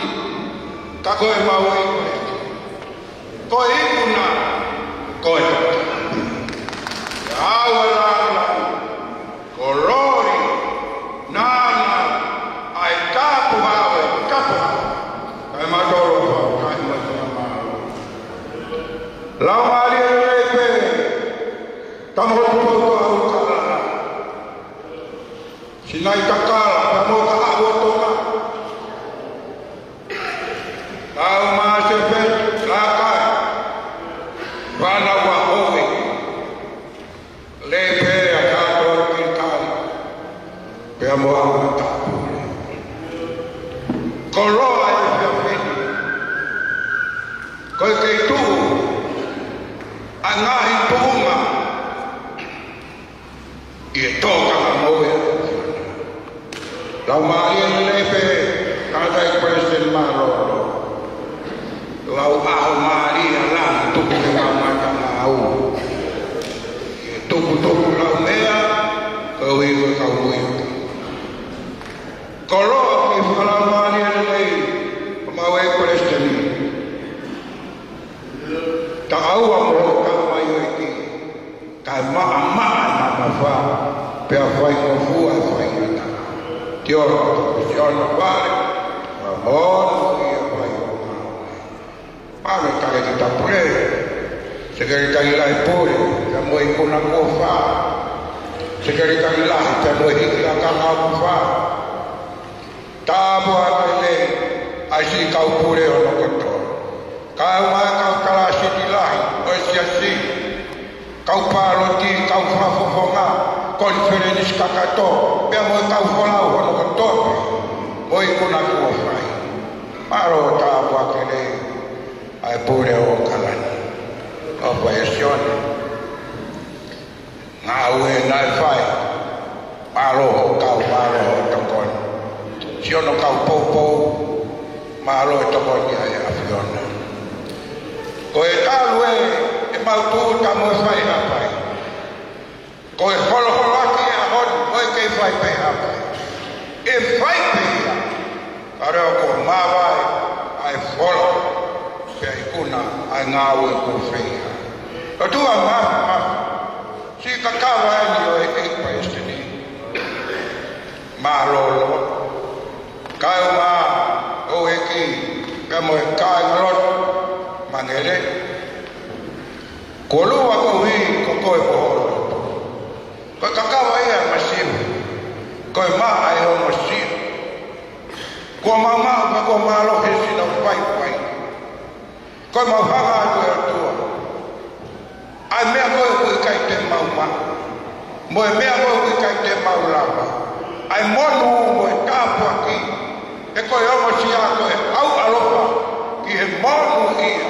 Ka ko e mau ikuna. Ko e ikuna, ko e tokoni. Au ala ala. Ko Loli, Nana, ʻa e tapu hao e tapu. Kae mālō, kae mālō. Laumālie lelei pē, tama ko Tupou ko au kala. Sinai Takala, pea mo Kahaʻu ʻo Tonga. Tau mā se pē, lakai. Fānau ʻa Hovi. Lei pē ʻa kātoa ki kai. Pea mo au na tāpule. Koloa e fiafini. Ko e kei tuʻu ʻa e ngaahi tuʻunga ʻi he tōkanga mo e Laumālie lelei pē, kātaki Palesiteni Mālōlō. Lau ʻaho mālie ʻa e langi tuku ke mau mata ngāue. Ke tukutuku lau meʻa, ko e ui ko e kau ui. Koloa ke fakalaumālie lelei, ko mau e Palesiteni. Taʻaua mo hoʻo kau mai ʻo ʻEiki. Kae maʻamaʻa e mamafa, pea faingofua e faingataʻa. Tiolo, tiolo vale, ma mono ia faingofua. Pame kale ki ta pule, Sekelitali Lahi Pule, pea mo e ikuna kuo fai. Sekelitali Lahi, pea mo e hiki lakanga kuo fai. Tāpuaki lelei ʻa e siʻi kau pule hono kotoa. Kau mai kau kalāsiti lahi ʻo e siasi. Kau pāloti, kau fakafofonga, konifelenisi kakato, pea mo e kau folau hono kotoa. Mo e ikuna kuo fai. Mālō tāpuaki lelei ʻa e pule ʻo ʻAokalani. ʻOfa ʻa Sione. Ngāue naʻe fai. Mālō hoʻo kau, mālō hoʻo tokoni. Siʻono kau poupou, mālō e tokoni ʻa e ʻAfiona. Ko e talu ē, ʻemau tūʻuta mo e fai hapai. Ko e holoholoaki ʻa e ʻaho ni, ʻoku kei fai pē hapai. ʻE fai pē ia, ka leo ko māvae ʻa e fola, pea ikuna ʻa e ngāue kuo fai. ʻOtua ma, ma, siʻi kakava eni ʻo e ʻEiki Palesiteni. Mālōlō. Kae ʻumaʻā ʻEiki, pea mo e kāingalotu, Mangele. Kuo lua koeʻuhi ko koe ko holo. Ko e kakava ia ʻa Masiu. Ko e maʻa ʻa e ongosia. Kuo mau maʻu pea kuo mālohi ʻa e sino paipai. Ko e mau hanga atu ʻe ʻOtua. ʻA e meʻa ko ē ʻoku ʻikai te mau maʻu. Mo e meʻa ko ē ʻoku ʻikai te mau lava. ʻA e monū mo e tāpuaki. He ko e ongosia ko e ʻauʻalofa ki he monūʻia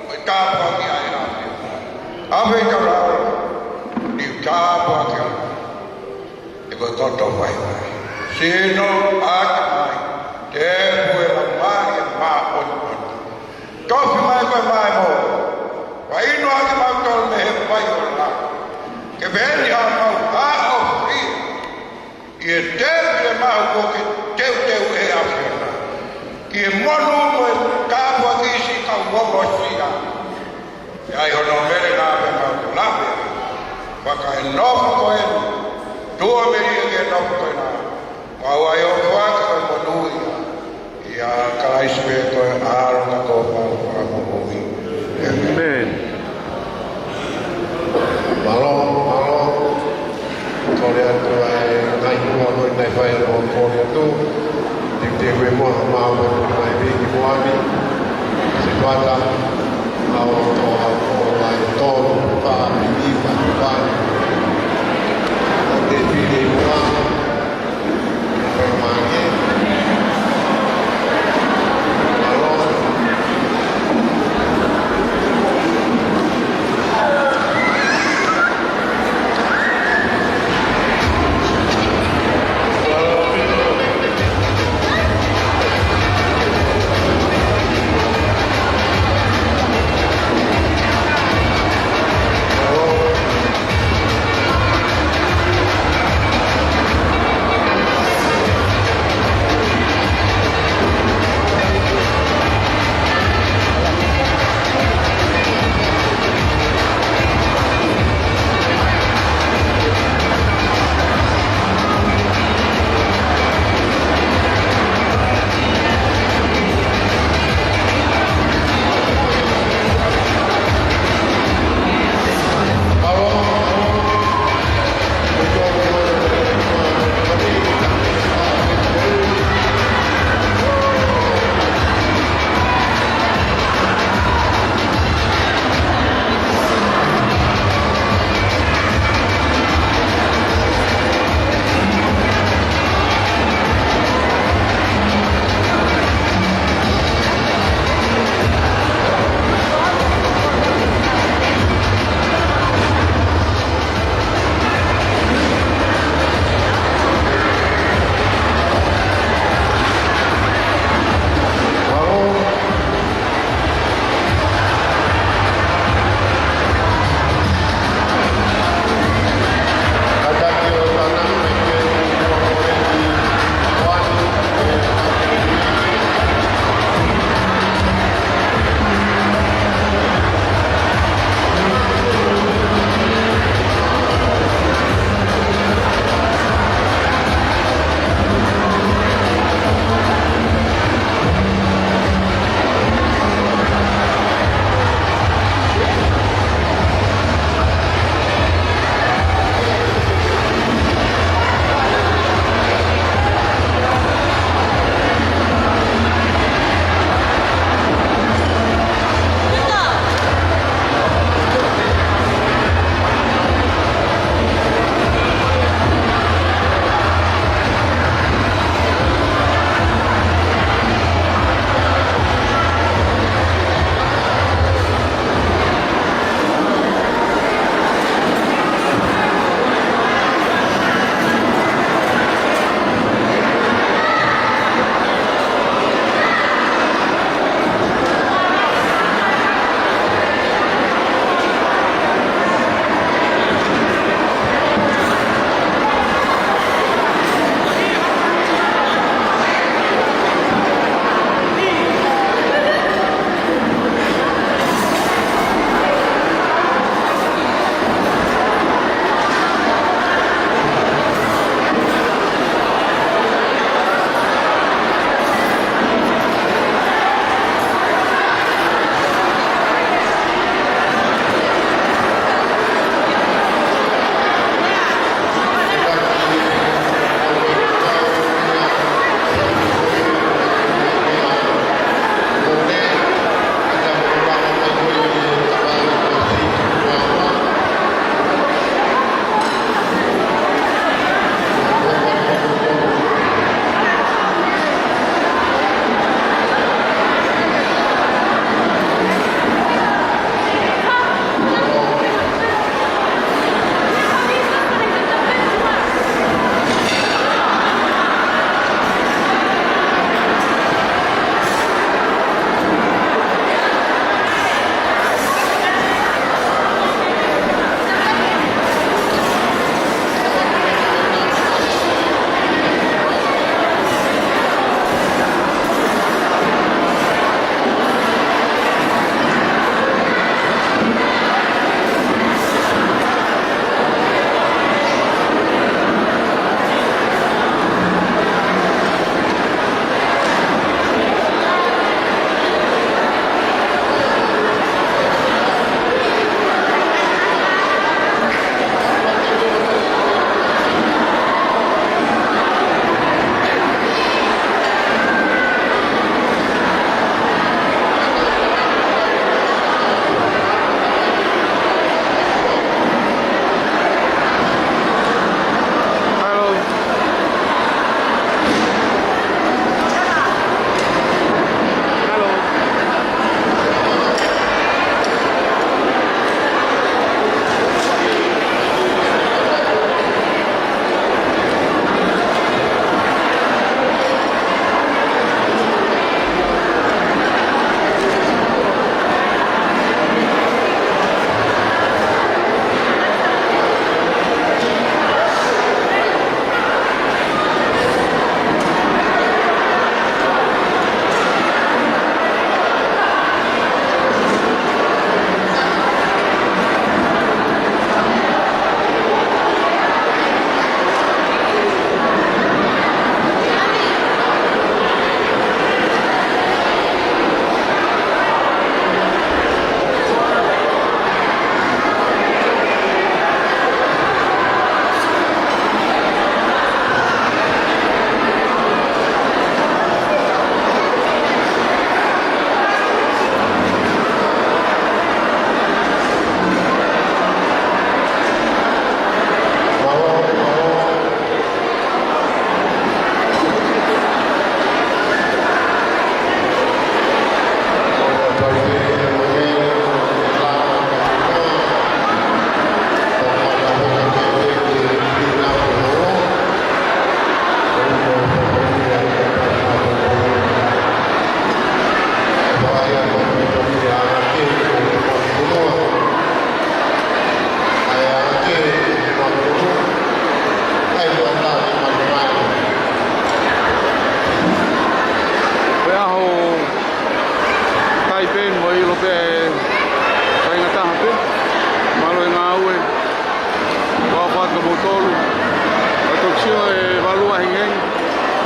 mo e tāpuaki ʻa e ʻAfiona. ʻAve i tau lao, ni tāpuaki. He ko e koto vaivai. Sino ʻaki mai, tepu e laumālie māʻoniʻoni. Tofi mai ko e maʻu mo. Vainu ʻaki mau tolu mei he vai ʻo e lao. Ke peheni ha mau haʻofia. ʻI he tepi e mau ko ke teuteu ʻe he ʻAfiona. Ki he monū mo e tāpuaki siʻi kau ongosia. ʻE ai hono mele na pe mau lave. Fakaenofo ko ē. Tuʻa mele ke nofo ko ē na. Mau ai o fua ki he monūʻia. ʻIa Kalaisi pē ko e ʻAlo ka ko e mau fakamoʻui. ʻĒmeni. Mālō, mālō. Kole atu ʻa e ngaahi meʻa ko ē naʻe fai ʻo kole atu. Teuteu e moa ka mau ʻo tuli mai pē ki Moapi. Sefata, ʻa o to, ʻa o to, ʻa e tolu, pa, pili, pa, pa. Te pili moa.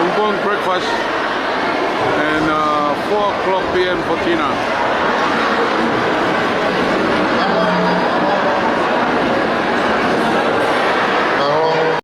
We're going breakfast and uh, four o'clock P M for dinner.